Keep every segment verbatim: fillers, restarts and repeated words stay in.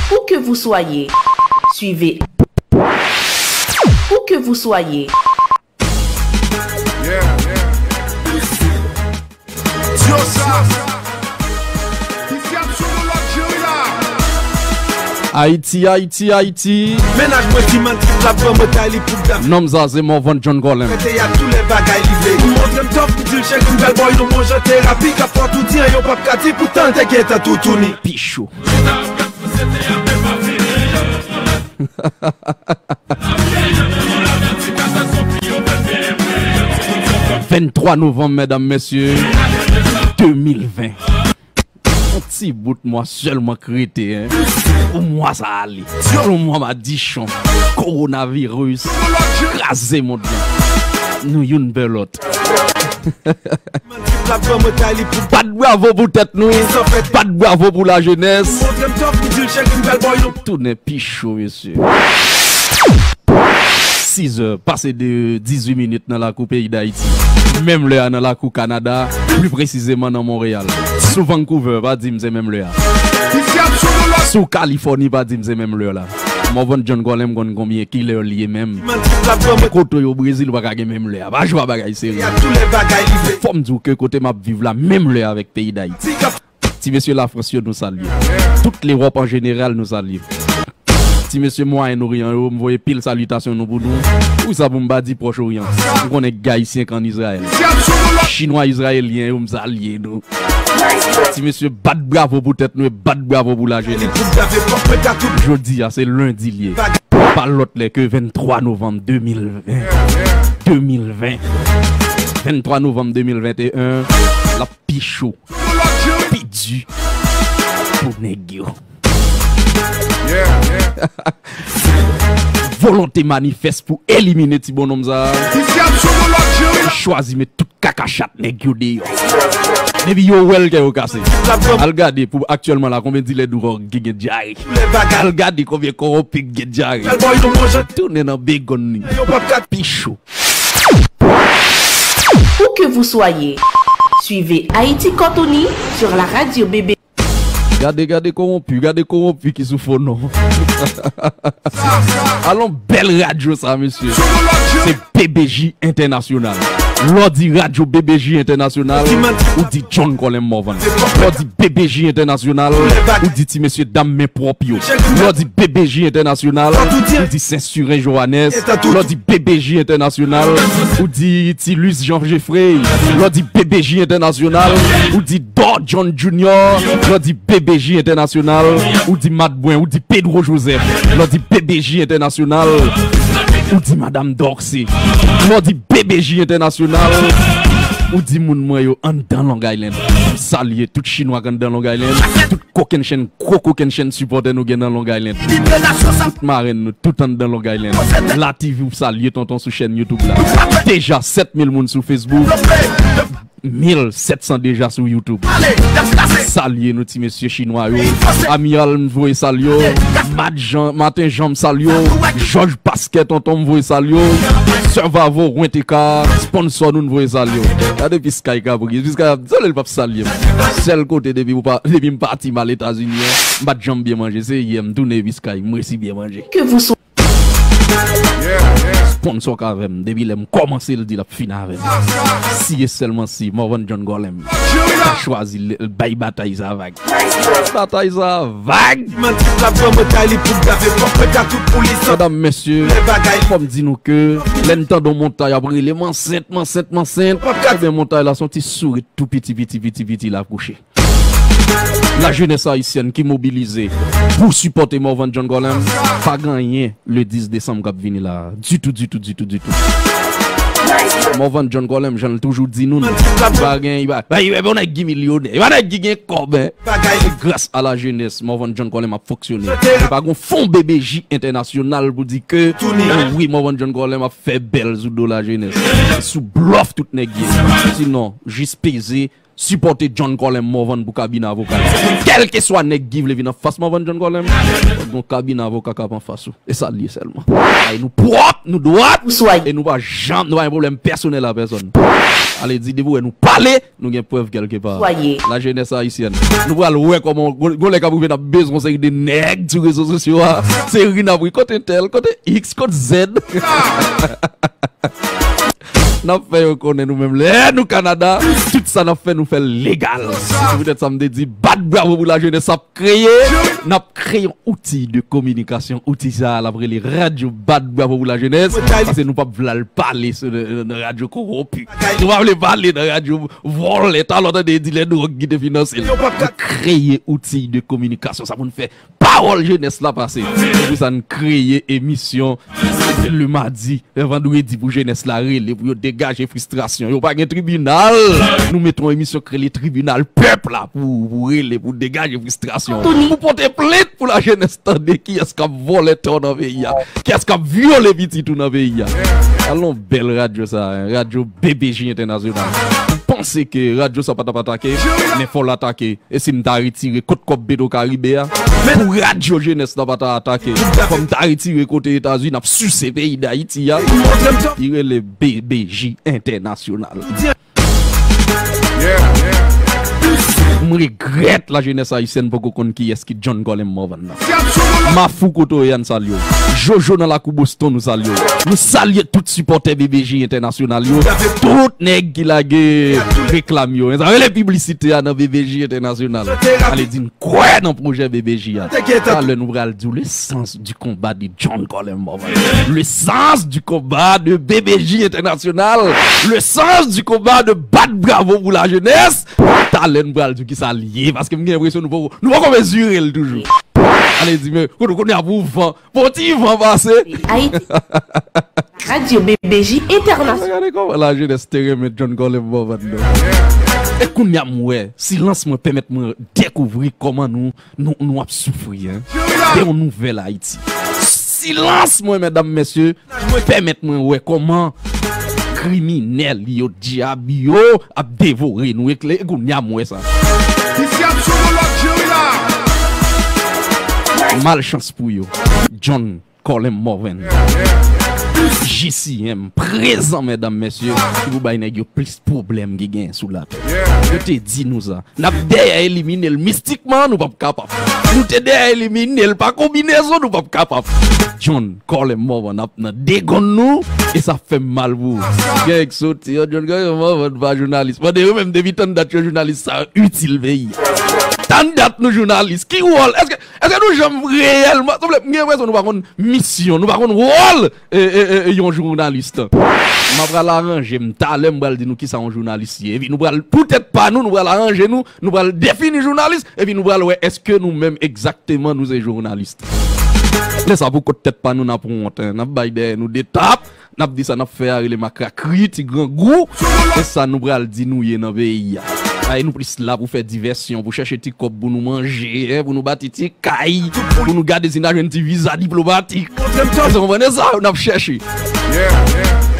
Où que vous soyez, suivez. Où que vous soyez. Ayiti, Ayiti, Ayiti. Mennaj mwen ki manti, l ap ban mwen tay li pou dam. Nonm sa se Morvan John Colem. Fete a tou lè bagay li vle. Ou montre m tòf, m di l chèk m fè l bòy nou bon jan terapi k ap fè w tou di anyen w p ap ka di poutan l te gentan toutouni. Pichou. Venntwa novanm, medam, mesye, de mil ven. Yon ti bout mwa sèlman k rete, en. Pou mwa sa ale. Yon mwa madichon. Kowonaviris. Kraze mond lan. Nou youn pè lòt. Bat bravo pou tèt nou. Bat bravo pou lajenès. Tounen pi cho, mesye. Sizè pase de dizuit minit nan lakou peyi Dayiti. Menm lè a nan lakou Kanada, pli presizeman nan Monreyal. Sou Vancouver, pa di m se menm lè a. Sou Kalifòni, pa di m se menm lè la. Morvan John Colem konn konbyen kilè li ye menm. Kote yo Brezil pa ka gen menm lè a. Pa jwe a bagay serye. Fò m di w ke kote m ap viv la, menm lè avèk peyi Dayiti. Ti mesye Lafrans yo, nou salye. Tout Lewòp an jeneral, nou salye. Ti mesye Mwayen Oryan yo, m voye pil salitasyon nou pou nou. Poukisa pou m pa di Pwòch Oryan? M konnen gen Ayisyen k ann Izrayèl. Chinwa Izrayelyen yo, m salye nou. Ti mesye, bat bravo pou tèt nou e bat bravo pou lajenès. Jodi a, se lendi l ye. Pa lòt lè ke venntwa novanm de mil ven. De mil ven. Venntwa novanm de mil venteyen, l ap pi cho, pi di pou nèg yo. Volonte manifès pou elimine ti bonnonm sa a. Li chwazi met tout kaka chat nèg yo deyò. Depi yo wè l, kè yo kase. Al gade pou aktyèlman la, konbyen dilè dwòg ki gen dyare. Al gade konbyen kowonpi ki gen dyare. Tounen nan begonn li. Pi cho. Où que vous soyez, suivez Haïti Cortoni sur la radio B B. Gade, gade kowonpi, gade kowonpi ki sou fon non. Alon bèl radyo sa, mesye. Se B B J Entènasyonal. Lè w di radyo B B J Entènasyonal, ou di John Colem Morvan. Lè w di B B J Entènasyonal, ou di ti mesye dam men pwòp yo. Lè w di B B J Entènasyonal, ou di Sen Siren Johannes. Lè w di B B J Entènasyonal, ou di Tilus Jean Jeffrey. Lè w di B B J Entènasyonal, ou di Dor John Junior. Lè w di B B J Entènasyonal, ou di Madbwen, ou di Pedro Joseph. Lè w di B B J Entènasyonal, ou di Madam Dorcé. Lè w di B B J Entènasyonal, ou di moun mwen yo anndan Long Island. M salye tout Chinwa k anndan Long Island, tout kokennchenn, gwo kokennchenn sipòtè nou gen nan Long Island. Tout marenn nou, tout anndan Long Island. La T V, w salye tonton sou chèn YouTube la. Deja sèt mil moun sou Facebook. Mil sèt san deja sou YouTube. Salye nou ti mesye chinwa yo. Amiral, m voye salye w. Mat Jan, Maten Jan, m salye w. Jòj Paskè, tonton, m voye salye w. Survival Wenteka, sponsò nou, m voye salye w. Gade Piskay Kabri. Piskay ap zole, l p ap salye m. Sèl kote depi ou pa, depi m pati m al Etazini an, m pa t janm byen manje. Se yè m tounen Piskay, m resi byen manje. Sponsò k avè m, depi lè m kòmanse l di l ap fin avè m. Si e sèlman si Morvan John Colem ta chwazi l, l bay batay sa vag. Batay sa vag! Medam, mesye, fò m di nou ke lè n tande yon montay ap rele m ansent, m ansent, m ansent, ebyen montay la se yon ti sourit tou piti, piti, piti, piti l akouche. Lajenès ayisyèn ki mobilize pou sipòte Morvan John Colem pa gen anyen le dis desanm k ap vini la a. Ditou, ditou, ditou, ditou. Morvan John Colem, jan l toujou di nou, li pa gen, li pa, li pa, li pa yon nèg ki milyonè, li pa nèg ki gen kòb, en. Se gras a lajenès Morvan John Colem ap fonksyone. Se pa gon fon B B J entènasyonal pou di ke, o wi, Morvan John Colem ap fè bèl sou do lajenès. Se sou blòf tout nèg ye. Sinon, jis peze, sipòte John Colem Morvan pou kabine avoka l. Kèlkeswa nèg ki vle vin anfas Morvan John Colem, gon kabine avoka k ap anfas ou. E sa l ye sèlman. Ay, nou pwòp, nou dwat, e nou pa janm, nou pa gen pwoblèm pèsonèl a pèsòn. Ale di, depi w wè nou pale, nou gen prèv kèlkepa. Lajenès ayisyèn. Nou pral wè kòman, gon, gon lè k ap rive, n ap bezwen yon seri de nèg sou rezo sosyo a. Se ri n ap ri. Kote entèl, kote X, kote Z. N ap fè yo konnen nou menm. Lè nou Kanada, tout sa n ap fè, nou fè l legal. Se poutèt sa m te di, bat bravo pou lajenès ap kreye. N ap kreye yon outi de kominikasyon. Outi sa a, l ap rele radyo Bat Bravo pou Lajenès. Paske nou p ap vle al pale sou, nan, nan radyo kowonpi. Nou pa vle pale nan radyo vòlè. Talè w tande dilè dwòg ki te finanse l. Nou kreye outi de kominikasyon sa pou n fè pawòl jenès la pase. Se pou sa n kreye emisyon le madi, le vandredi pou jenès la rele, pou yo degaje fristrasyon yo. Pa gen tribinal. Nou mete yon emisyon k rele Tribinal Pèp la pou, pou rele, pou degaje fristrasyon. Pou pote plent pou lajenès tande kiyès k ap vòlè tè w nan peyi a, kiyès k ap vyole pitit ou nan peyi a. Alon bèl radyo sa, hein, radyo B B J Entènasyonal. Ou panse ke radyo sa pa t ap atake, men fò l atake. E si m ta retire kot kòb Petro Caribe a, pou radyo jenès la pa ta atake, fò m ta retire kote Etazini ap sise peyi Dayiti a. Li rele B B J Entènasyonal. M regrèt lajenès ayisyèn poko konn kiyès ki John Colem Morvan nan. Mafou kote w ye a, n salye w. Jojo nan lakou Boston, nou salye w. Nou salye tout sipòtè B B J Entènasyonal yo. Tout nèg ki lage reklam yo. Sa rele piblisite a nan B B J Entènasyonal. Ale di n kwè nan pwojè B B J a. Talè nou pral di w le sens du combat de John Colem Morvan. Le sens du combat de B B J Entènasyonal. Le sens du combat de bat bravo pou lajenès. Talè n pral di w kisa l ye. Paske m gen enpresyon nou poko, nou poko mezire l toujou. Ale di, men, kounye a pou van. Bon, ti van pase. Ayiti. Radyo B B J Entènasyonal. Gade kòman lajenès te renmen John Colem Morvan nan. E kounye a m wè, silans mwen pèmèt mwen dekouvri kòman nou, nou, nou ap soufri, hein. De yon nouvèl Ayiti. Silans mwen, medam, mesye, pèmèt mwen wè kòman kriminèl yo, dyab yo, ap devore nou. E kounye a m wè sa. Malchans pou yo. John Colem Morvan. J C M, prezan, medam, mesye, ki pou bay nèg yo plis pwoblèm ki genyen sou latè. Yo te di nou sa. N ap dèyè elimine l mistikman, nou p ap kapab. Nou te dèyè elimine l pa konbinezon, nou p ap kapab. John Colem Morvan ap nan degonn nou, e sa fè m mal pou ou. Gen nèg soti, yo, John Colem Morvan pa jounalis. Mande yo menm depi tann dat yo jounalis sa itil peyi a. Tann dat nou jounalis. Ki wòl? Èske Èske nou janm reyèlman, souple, m gen enpresyon nou pa konn misyon, nou pa konn wòl, e, e, e, e, yon jounalis. M ap pral aranje m, talè m pral di nou kisa yon jounalis ye. Epi nou pral, pou tèt pa nou, nou pral aranje nou, nou pral defini jounalis, epi nou pral wè èske nou menm egzakteman nou se jounalis. Lè sa pou kot tèt pa nou, n ap wont, hein. N ap bay dèyè nou de tap. N ap di sa n ap fè a rele makrakri, ti grangou. Se sa nou pral di nou ye nan peyi a. Ay, nou plis la pou fè divèsyon, pou chèche ti kòb pou nou manje, hein, pou nou bati ti kay, pou nou gade si n a jwenn ti viza diplomatik. Èske w konprann? E sa yo n ap chèche.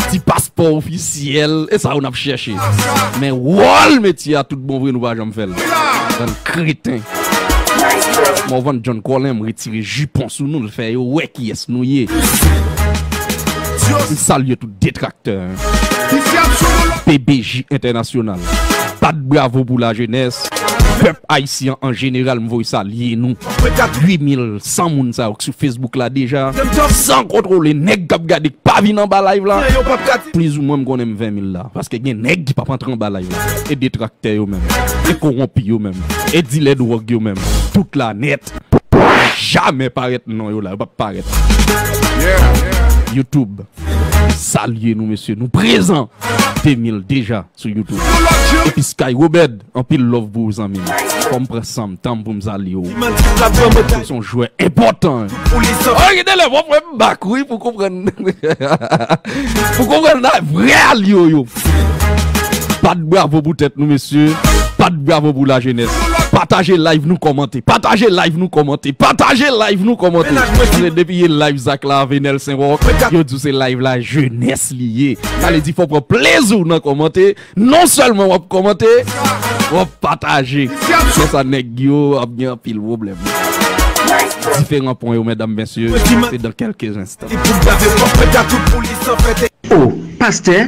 Ti paspò ofisyèl, e sa yo n ap chèche. Men wòl metye a tout bon vre nou pa janm fè l. Bann kreten. Morvan John Colem retire jipon sou nou, l fè yo wè kiyès nou ye. M salye tout detraktè, hein. B B J Entènasyonal. Bat bravo pou lajenès. Pèp ayisyen an jeneral, m voye salye nou. Uit mil san moun sa yo k sou Facebook la deja. San kontwole nèg k ap gade k pa vin anba live la. Plizoumwen m konnen m ven mil la. Paske gen nèg ki p ap antre anba live la. E detraktè yo menm. E kowonpi yo menm. E dilè dwòg yo menm. Tout la nèt. Jamè parèt non yo la, yo p ap parèt. YouTube, salye nou, mesye. Nou prezan. De mil deja sou YouTube. Epi Sky Robert, anpil love pou ou, zanmi m. Fò m pran san m, tan m pou m salye w. Ou se yon jwè enpòtan. Oke, tande, w ap wè m bak, wi, pou konprann. Pou konprann nan vrè alye w yo. Bat bravo pou tèt nou, mesye. Bat bravo pou lajenès. Pataje live nou, kòmante. Pataje live nou, kòmante. Pataje live nou, kòmante. Paske depi ye live Zak la, Venel Senwòk, yo di w se live la jenès li ye. Sa vle di fò w pran plezi w nan kòmante. Non sèlman w ap kòmante, w ap pataje. Lè sa nèg yo ap gen anpil pwoblèm. Diferan pwen yo, medam, mesye, se dans quelques instants. O, pastè,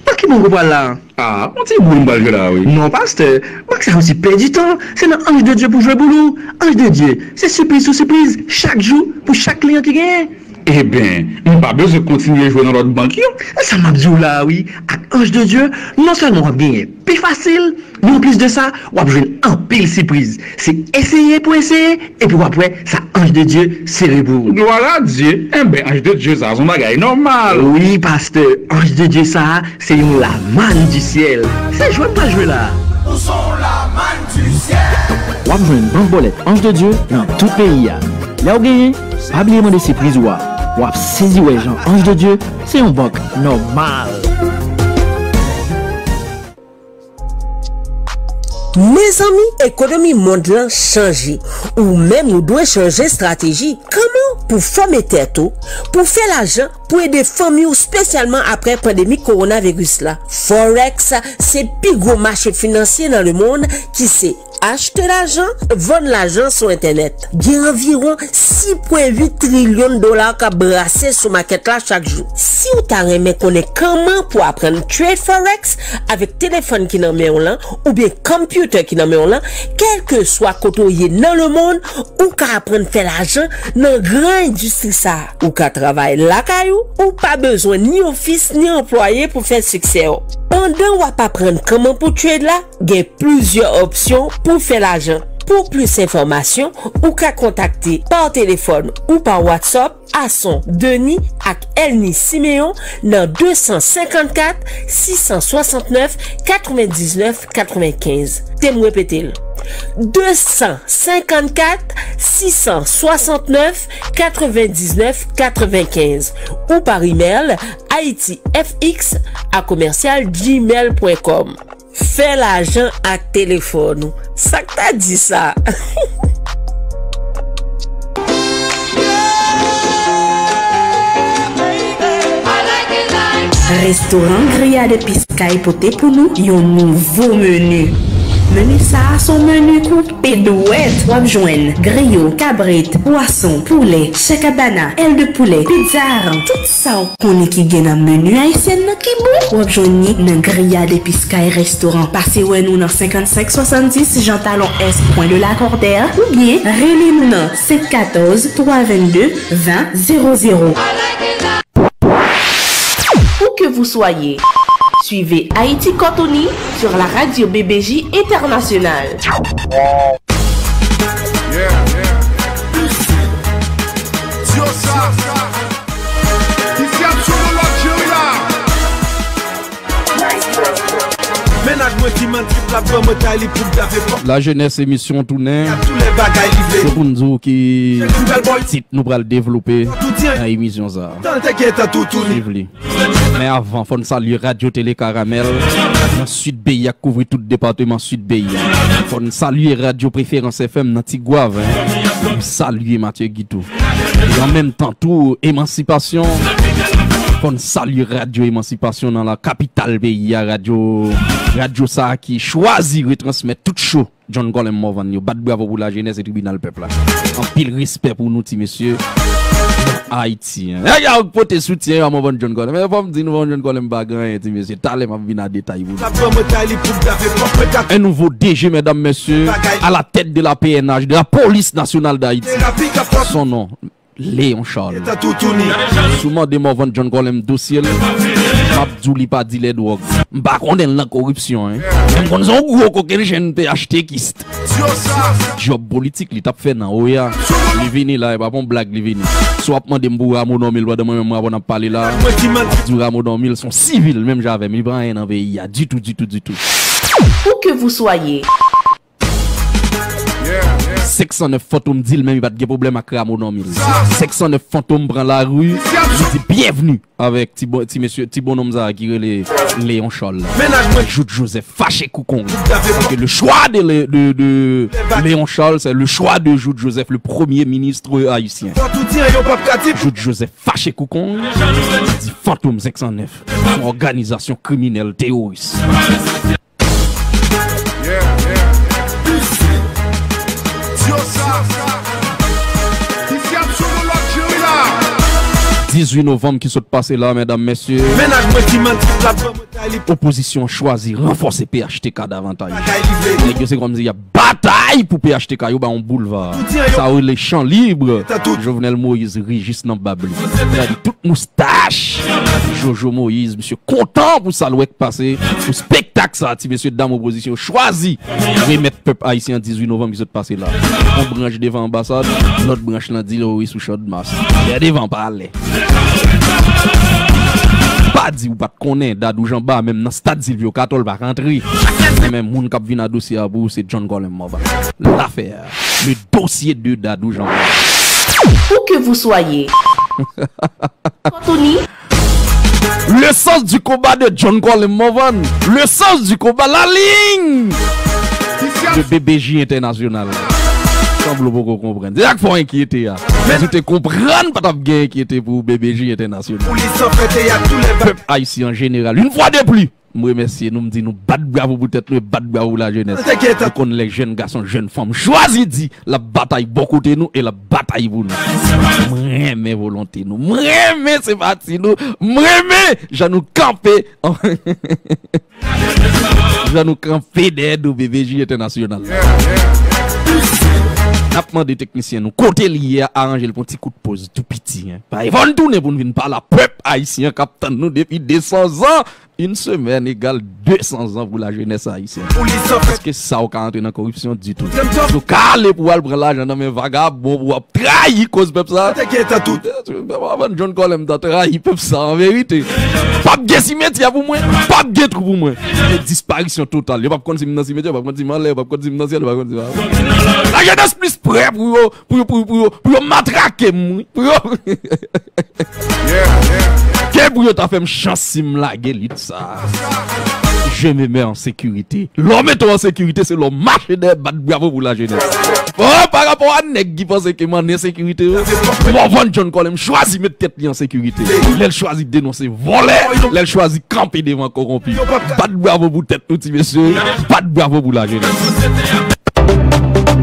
pa Ki boul ou pral la? Ah, yon ti boul m pral jwe la, wi. Non, pastè, m pa ka sa yo se pèdi tan. Se nan Ange de Dieu pou jwe boul ou. Ange de Dieu, se sipriz sou sipriz, chak jou, pou chak kliyan ki genyen. Eben, m pa bezwen kontinye jwe nan lòt bank yo. E sa m ap di w la a, wi. Ak Ange de Dieu, non sèlman w ap genyen pi fasil, men anplis de sa, w ap jwenn anpil sipriz. Se eseye pou eseye, epi w ap wè sa Ange de Dieu sere pou ou. Gloire à Dieu! Enben, Ange de Dieu sa a, se yon bagay nòmal. Wi, pastè, Ange de Dieu sa a, se yon lamann di syèl. Se jwe m pral jwe la. Ou se yon lamann di syèl. W ap jwenn bank bòlèt Ange de Dieu nan tout peyi a. Lè w genyen, pa bliye mande sipriz ou a. W ap sezi wè jan Ange de Dieu se yon bank nòmal. Mezanmi, ekonomi mond lan chanje. Ou menm ou dwe chanje estrateji. Kòman pou fòme tèt ou, pou fè lajan, pou ede fanmi w, espesyalman apre pandemi kowonaviris la? Forex se pi gwo mache finansye nan lemonn ki se achte lajan, vann lajan sou entènèt. Gen anviwon sis pwen uit trilyon dola k ap brase sou makèt la chak jou. Si w ta renmen konnen kòman pou aprann trade forex avèk telefòn ki nan men w lan oubyen konpyutè ki nan men w lan, kèlkeswa kote w ye nan lemonn, ou ka aprann fè lajan nan gran endistri sa a. Ou ka travay lakay ou, ou pa bezwen ni ofis ni anplwaye pou fè siksè w. Pandan w ap aprann kòman pou trade la, gen plizyè opsyon pou fè lajan. Pou plis enfòmasyon, ou ka kontakte pa telefòn ou pa WhatsApp Asson Denis ak Elny Siméon nan de san senkannkat, sis san swasannnèf, katrevendiznèf, katrevenkenz. Te m repete l, de san senkannkat, sis san swasannnèf, katrevendiznèf, katrevenkenz, ou pa imèl haiti f x a commercial gmail point com. Fè lajan ak telefòn ou. Sa k ta di sa? Restoran Grillade Epis Kay pote pou nou yon nouvo meni. Meni sa a se yon meni koupe dwèt. W ap jwenn griyo, kabrit, pwason, poulè, chèkabana, èl de poulè, pizza aran, tout sa w konnen ki gen nan meni ayisyen nan ki bon, w ap jwenn li nan Grillade Epis Kay Restoran. Pase wè nou nan senkannsenk swasanndis Jean Talon Est, Coin de la Cordère, oubyen rele nou nan senk katòz, twa vennde, ven zewo zewo. Où que vous soyez, suivez Haïti Cortoni sur la radio B B J Internationale. Yeah, yeah. Dyosa. Isi ap sou yon lòt jeri la. Mennaj mwen ki manti, l ap ban mwen kay li pou gafe kòk. La Jeunesse emisyon tounen. Y a tout lè bagay li vle. Se pou n di w ki tit nou pral devlope nan emisyon sa a. Tan te gentan toutouni. Suiv li. Men avan, fò n salye Radyo Tele Karamèl nan Sid peyi a, k kouvri tout depatman Sid peyi a. Fò n salye Radyo Preferans F M nan Tigwav, en. M salye Matye Gitou. E an menm tan tou, Emansipasyon. Fò n salye Radyo Emansipasyon nan la kapital peyi a, radyo, radyo sa a ki chwazi retransmèt tout cho John Colem Morvan yo. Bat bravo pou lajenès e tribinal pèp la. Anpil respè pou nou, ti mesye. Ayiti, en. Nèg yo pote soutyen yo a Morvan John Colem. Men fò m di nou, Morvan John Colem pa gen anyen, ti mesye. Talè m ap vin a detay pou nou. Un nouveau D G, mesdames, messieurs, à la tête de la P N H, de la Police Nationale d'Haïti. Son nom, Léon Charles. Si w mande Morvan John Colem dosye l, m ap di w li pa dilè dwòg. M pa konnen l nan koripsyon, en. Men m konn se yon gwo kokennchenn P H T kis. Djòb politik li t ap fè nan Oya. Li vini la, e pa pou yon blag li vini. Si w ap mande m pou Rameau Normil pandan mwen menm m avè w n ap pale la, m ap di w Rameau Normil se yon sivil menm jan avè m. Li pa anyen nan peyi a ditou, ditou, ditou. Où que vous soyez. Senk san nèf Fantom di l menm li pa t gen pwoblèm ak Rameau Normil. Senk san nèf Fantom pran lari, li di byenvni avèk ti bon, ti mesye, ti bonnonm sa a ki rele Léon Charles la. Jouthe Joseph fache kou kong. Paske le choix de, de, de Léon Charles, c'est le choix de Jouthe Joseph, le premier ministre haïtien. Jouthe Joseph fache kou kong, li di Fantom senk san nèf se yon òganizasyon kriminèl teworis. Dizuit novanm ki sot pase la, medam, mesye. Mennaj mwen ki manti l ap ban mwen kay li. Opozisyon an chwazi ranfòse P H T K davantaj. Nèg yo se kòmsi y ap batay pou P H T K, yo ba yon boulva. Sa yo rele chan lib. Jovenel Moïse ri jis nan bab li. Gade tout moustach. Jojo Moïse, misye kontan pou sa l wè k pase, pou spektak sa, ti mesye dam opozisyon chwazi remèt pèp ayisyen an dizuit novanm ki sot pase la. Yon branch devan anbasad, lòt branch lan di l wi sou Channmas. Lè devan palè. Pa di ou pa t konnen, Dadou Janba, menm nan stad Silvio Cato, l pa rantre. Men moun k ap vin a dosye a pou ou, se John Colem Morvan. L'affaire, le dossier de Dadou Janba. Où que vous soyez. Anthony. Le sens du combat de John Colem Morvan. Le sens du combat, la ligne de B B J International. Sanble w poko konprann. Se sa k fè w enkyete a. Men si w te konprann, pa t ap gen enkyete pou B B J International. Pèp ayisyen an jeneral, une fois de plus, m remèsye nou, m di nou bat bravo pou tèt nou e bat bravo pou lajenès. Nou konn lè jèn gason, jèn fanm chwazi di l ap batay bò kote nou e l ap batay pou nou. M renmen volonte nou, m renmen senpati nou, m renmen jan nou kanpe. Jan nou kanpe dèyè do B B J Entènasyonal. N ap mande teknisyen nou kote li ye a, aranje l pou yon ti kout poz tou piti, en. Paske fò n tounen pou n vin pale a pèp ayisyen k ap tann nou depi de san zan. Une semaine égale deux cents ans pou lajenès ayisyèn. Èske sa w ka antre nan koripsyon? Ditou. Yo ka ale pou al pran lajan nan men vagabon pou w ap trayi koz pèp sa. Avan John Colem ta trayi pèp sa an verite. P ap gen simetyè pou mwen, p ap gen twou pou mwen. E disparisyon total. Yo p ap konn si m nan simetyè, yo p ap konn si m anlè, yo p ap konn si m nan syèl, yo p ap konn si m... Lajenès plis prè pou yo, pou yo, pou yo, pou yo, pou yo matrake m, wi. Pou yo... Ke pou yo ta fè m chans si m lage lit sa. Je me mets en sécurité. Lè w mete w an sekirite, se lè w mache dèyè bat bravo pou lajenès. Oh, pa rapò a nèg ki panse ke m an ensekirite yo, Morvan John Colem chwazi met tèt li an sekirite. Lè l chwazi denonse vòlè, lè l chwazi kanpe devan kowonpi. Bat bravo pou tèt nou, ti mesye. Bat bravo pou lajenès.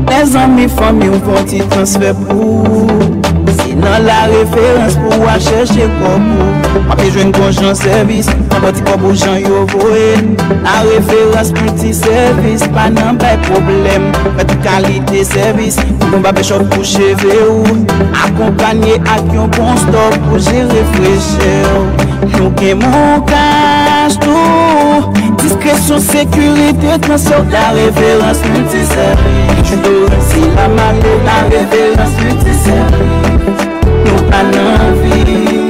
Mezanmi, fanmi w fè yon ti transfè pou ou. Se nan La Référence pou w al chèche kòb ou. W ap jwenn bon jan sèvis, nan bon ti kòb ou jan yo voye. La Référence Multisèvis, pa nan bay pwoblèm. Fè tout kalite sèvis, yon bon babèchòp pou cheve ou. Akonpanye ak yon bon stòk pou jere frechè w. Nou gen Moncash tou. Diskresyon, sekirite, transfè, La Référence Multisèvis. Jwet dorè, se la mak yo, La Référence Multisèvis. Nou pa nan vi.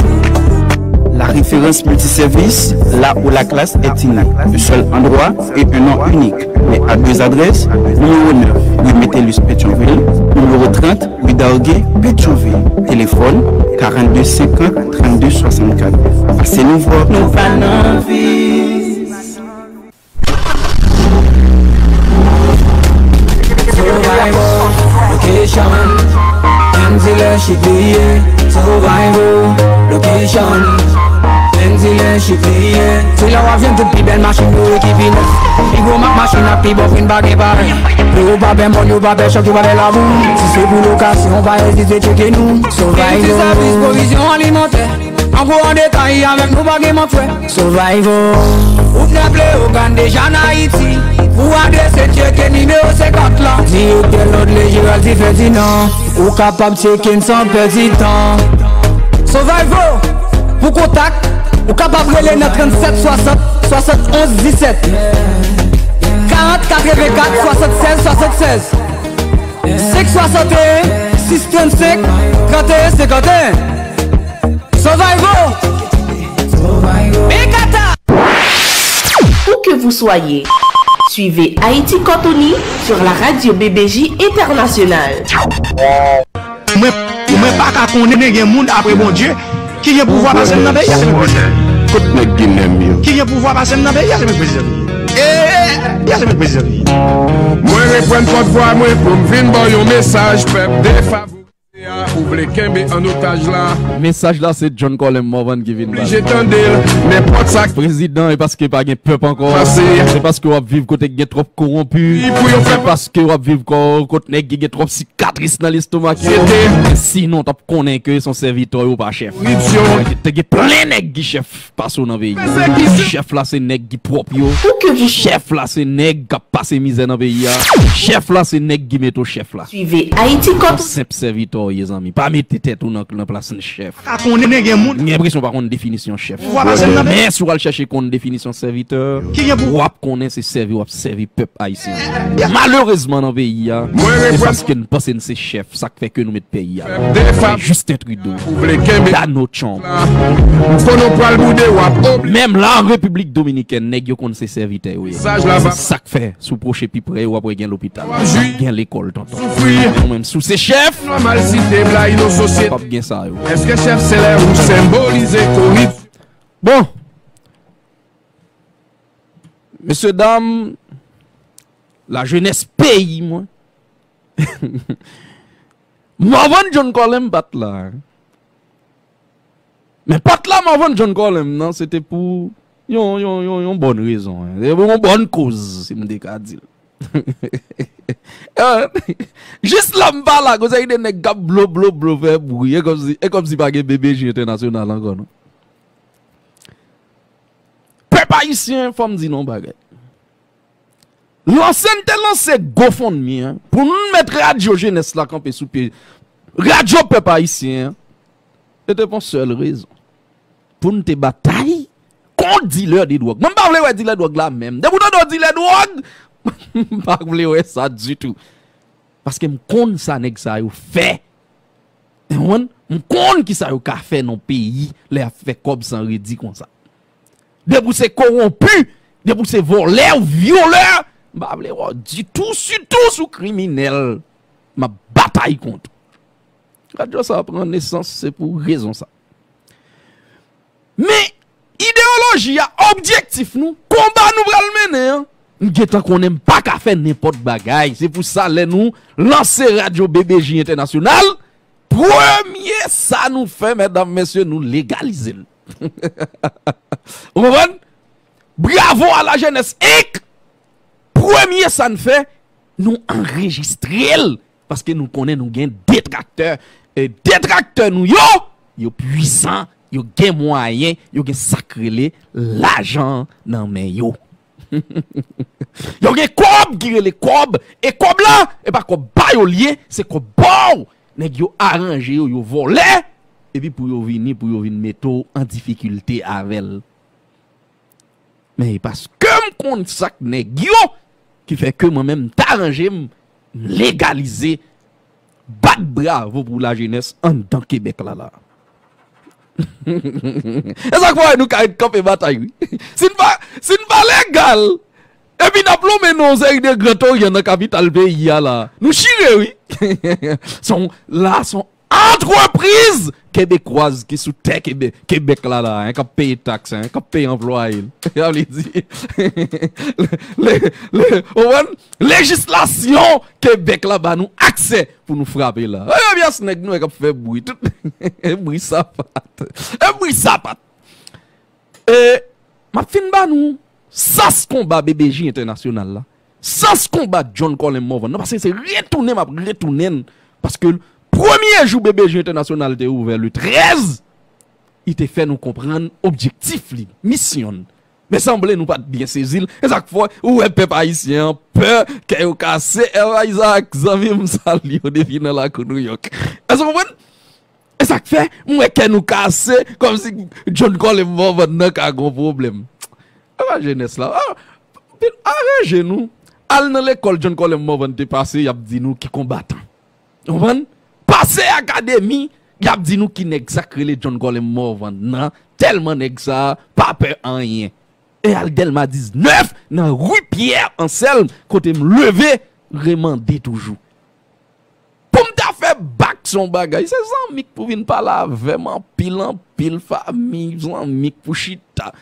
La Référence Multisèvis, là où la classe est innée. Un seul endroit et un nom unique. Mais à deux adresses, numéro neuf, rue Metellus Pétion-Ville, numéro trente, rue Darguet, Pétion-Ville. Téléphone, quarante-deux cinquante, trente-deux soixante-quatre. Pase nou wè. Nou pa nan vi. Survival, location, M dealership li ye. Survival, location, M dealership li ye. Se la w ap jwenn tout pi bèl machin yo e ki pi nèf. Pi gwo mak machin ak pi bon pri, n pa gen parèy. Yo pa pè mòn, yo pa pè chòk, yo pa pè labou. Si se pou lokasyon, pa ezite tcheke nou. Survival. Sèvis pwovizyon alimantè. An gwo, an detay, avèk nou pa gen mank frè. Survival. Ou t nèf Leyogàn deja n Ayiti. Pou adrese, tcheke nimewo senkant lan. Direktè Lòd Lejiraldi Fèdinan. Ou kapab tcheke n san pèdi tan. Survival. Pou kontak, ou kapab rele nan trannsèt swasant, swasannonz disèt. Karant katrevenkat swasanntsèz swasanntsèz. Senk swasanteyen, sis trannsenk, tranteyen senkanteyen. Survival! Ekata! Où que vous soyez, suivez Haïti Cortoni sur la radio B B J Internationale. Mwen, mwen pa ka konnen gen moun apre Bondye ki gen pouvwa pase m nan peyi a, se mwen prezidan. Kot nèg Ginen yo? Ki gen pouvwa pase m nan peyi a, se mwen prezidan. E, e, e, se mwen prezidan. Mwen reprann pòtvwa mwen pou m vin ba w yon mesaj pèp defavorize a. Ou vle kenbe an otaj la. Mesaj la se John Colem Morvan ki vin ba. Oblije tande l. Nenpòt sa k Prezidan, e paske pa gen pèp ankò. Pase. Se paske w ap viv kote gen twòp kowonpi. Pou yo fè Se paske w ap viv kò- kot nèg ki gen twòp sikatris nan lestomak yo. Sete. Sinon, w t ap konnen ke se yon sèvitè yo pa chèf. Koripsyon. Te gen plen nèg ki chèf pase w nan peyi. Pèsekisyon. Chèf la se nèg ki pwòp yo. Ou ke vous Chèf la se nèg k ap pase mizè nan peyi a. Chèf la se nèg ki mete w chèf la. Suivez Haïti Yon Cop. senp sèvitè w ye, zanmi. Pa mete tèt ou nan, nan plas chèf. Ka konnen gen moun. M gen enpresyon w pa konn definisyon chèf. Pouvwa pase nan men. Men si w al chèche konn definisyon sèvitè, Ki gen pou- w ap konnen se sèvi w ap sèvi pèp ayisyen. Malerezman nan peyi a, Mwen se reprann- paske n panse n se chèf, sa k fè ke nou met peyi a. Defa- Justin Trudeau, Ou vle kenbe Donald Trump, M konnen w pral boude w ap obli menm la an Repiblik Dominikèn, nèg yo konn se sèvitè yo ye. Mesaj la va Sa k fè, si w pwoche pi pre yo, w ap wè gen lopital, gen lekòl, tonton. Soufri. Ou menm, si w se chèf, Nòmal si te blayi nan sosyete. p ap gen sa yo. Èske chèf se lè ou senbolize koripsyon? Bon, mesye dam, lajenès peyi mwen. Morvan John Colem pa t la. Men pa t la Morvan John Colem nan, se te pou yon, yon, yon, yon bòn rezon. Se pou yon bòn koz, si m te ka di l. Jis la m pa la, koze de nèg k ap blo, blo, blo, fè bri. E kòmsi, e kòmsi pa gen B B J entènasyonal ankò, non. Pèp ayisyen, fò m di nou yon bagay. Lanse n te lanse GoFundMe an, pou n met Radyo Jenès la kanpe sou pye. Radyo Pèp Ayisyen an, se te pou yon sèl rezon. Pou n te batay kont dilè de dwòg. Mwen m pa vle wè dilè dwòg la menm. Depi w tande yon dilè dwòg, m pa vle wè sa ditou. Paske m konn sa nèg sa yo fè. Ou konprann? M konn kisa yo ka fè nan peyi lè y ap fè kòb san redi konsa. Depi w se kowonpi, depi w se vòlè, ou vyolè, m pa vle wè w ditou, sitou si w kriminèl. M ap batay kont ou. Radyo sa a pran nesans, se pou rezon sa. Men, ideyoloji a, objektif nou, konba nou pral mennen an, m gentan konnen m pa ka fè nenpòt bagay. Se pou sa, lè nou lanse Radyo B B J Entènasyonal, premye sa nou fè, medam, mesye, nou legalize l. Ou konprann? Bravo à la jeunesse Inc. Premye sa n fè, nou anrejistre l. Paske nou konnen nou gen detraktè. E detraktè nou yo, yo pwisan, yo gen mwayen, yo gen sa k rele lajan nan men yo. Yo gen kòb ki rele kòb, e kòb la, e pa kòb pa yo l ye, se kòb pa w. Nèg yo aranje yo, yo vòlè, epi pou yo vini, pou yo vin mete w an difikilte avè l. Men e paske m konn sa k nèg yo, ki fè ke mwen menm m ta ranje m, m legalize, bat bravo pou lajenès anndan Kebèk la la. E sa k fè nou ka ret kanpe batay, wi. Si n pa, si n pa legal, epi n ap lonmen nan yon seri de Gran Toryan nan kapital peyi a la, nou chire, wi. Se yon, la, se yon antrepriz kebekwaz ki sou tè Kebe-, Kebèk la la, hein, k ap peye taks, hein, k ap peye anplwaye l. Sa vle di, le, le, ou konprann? Lejislasyon Kebèk la ba nou aksè pou nou frape la. E pyès nèg nou wè k ap fè bri, tout bri sapat. E bri sapat. E m ap fin ba nou sans konba B B J Entènasyonal la. Sans konba John Colem Morvan nan, paske se retounen m ap retounen l. Paske premye jou B B J Entènasyonal te ouvè le trèz, li te fè nou konprann objektif li, misyon l. Men sanble nou pa t byen sezi l. E sa k fè ou wè pèp ayisyen an pè, kè yo kase. Èv Isaac, zanmi m, m salye w depi nan lakou Nouyòk. Èske w konprann? E sa k fè m wè kè nou kase, kòmsi John Colem Morvan nan ka gon pwoblèm. Apa jenès la, a, aranje nou. Al nan lekòl John Colem Morvan te pase, y ap di nou ki konbatan. Ou konprann? Pase akademi, y ap di nou ki nèg sa k rele John Colem Morvan nan, tèlman nèg sa a pa pè anyen. E al Dèlma diznèf, nan ri Pyè Ansèlm, kote m leve, remande toujou. Pou m ta fè bak se yon bagay, se zanmi k pou vin pale avè m, anpil, anpil fanmi, zanmi k pou chita.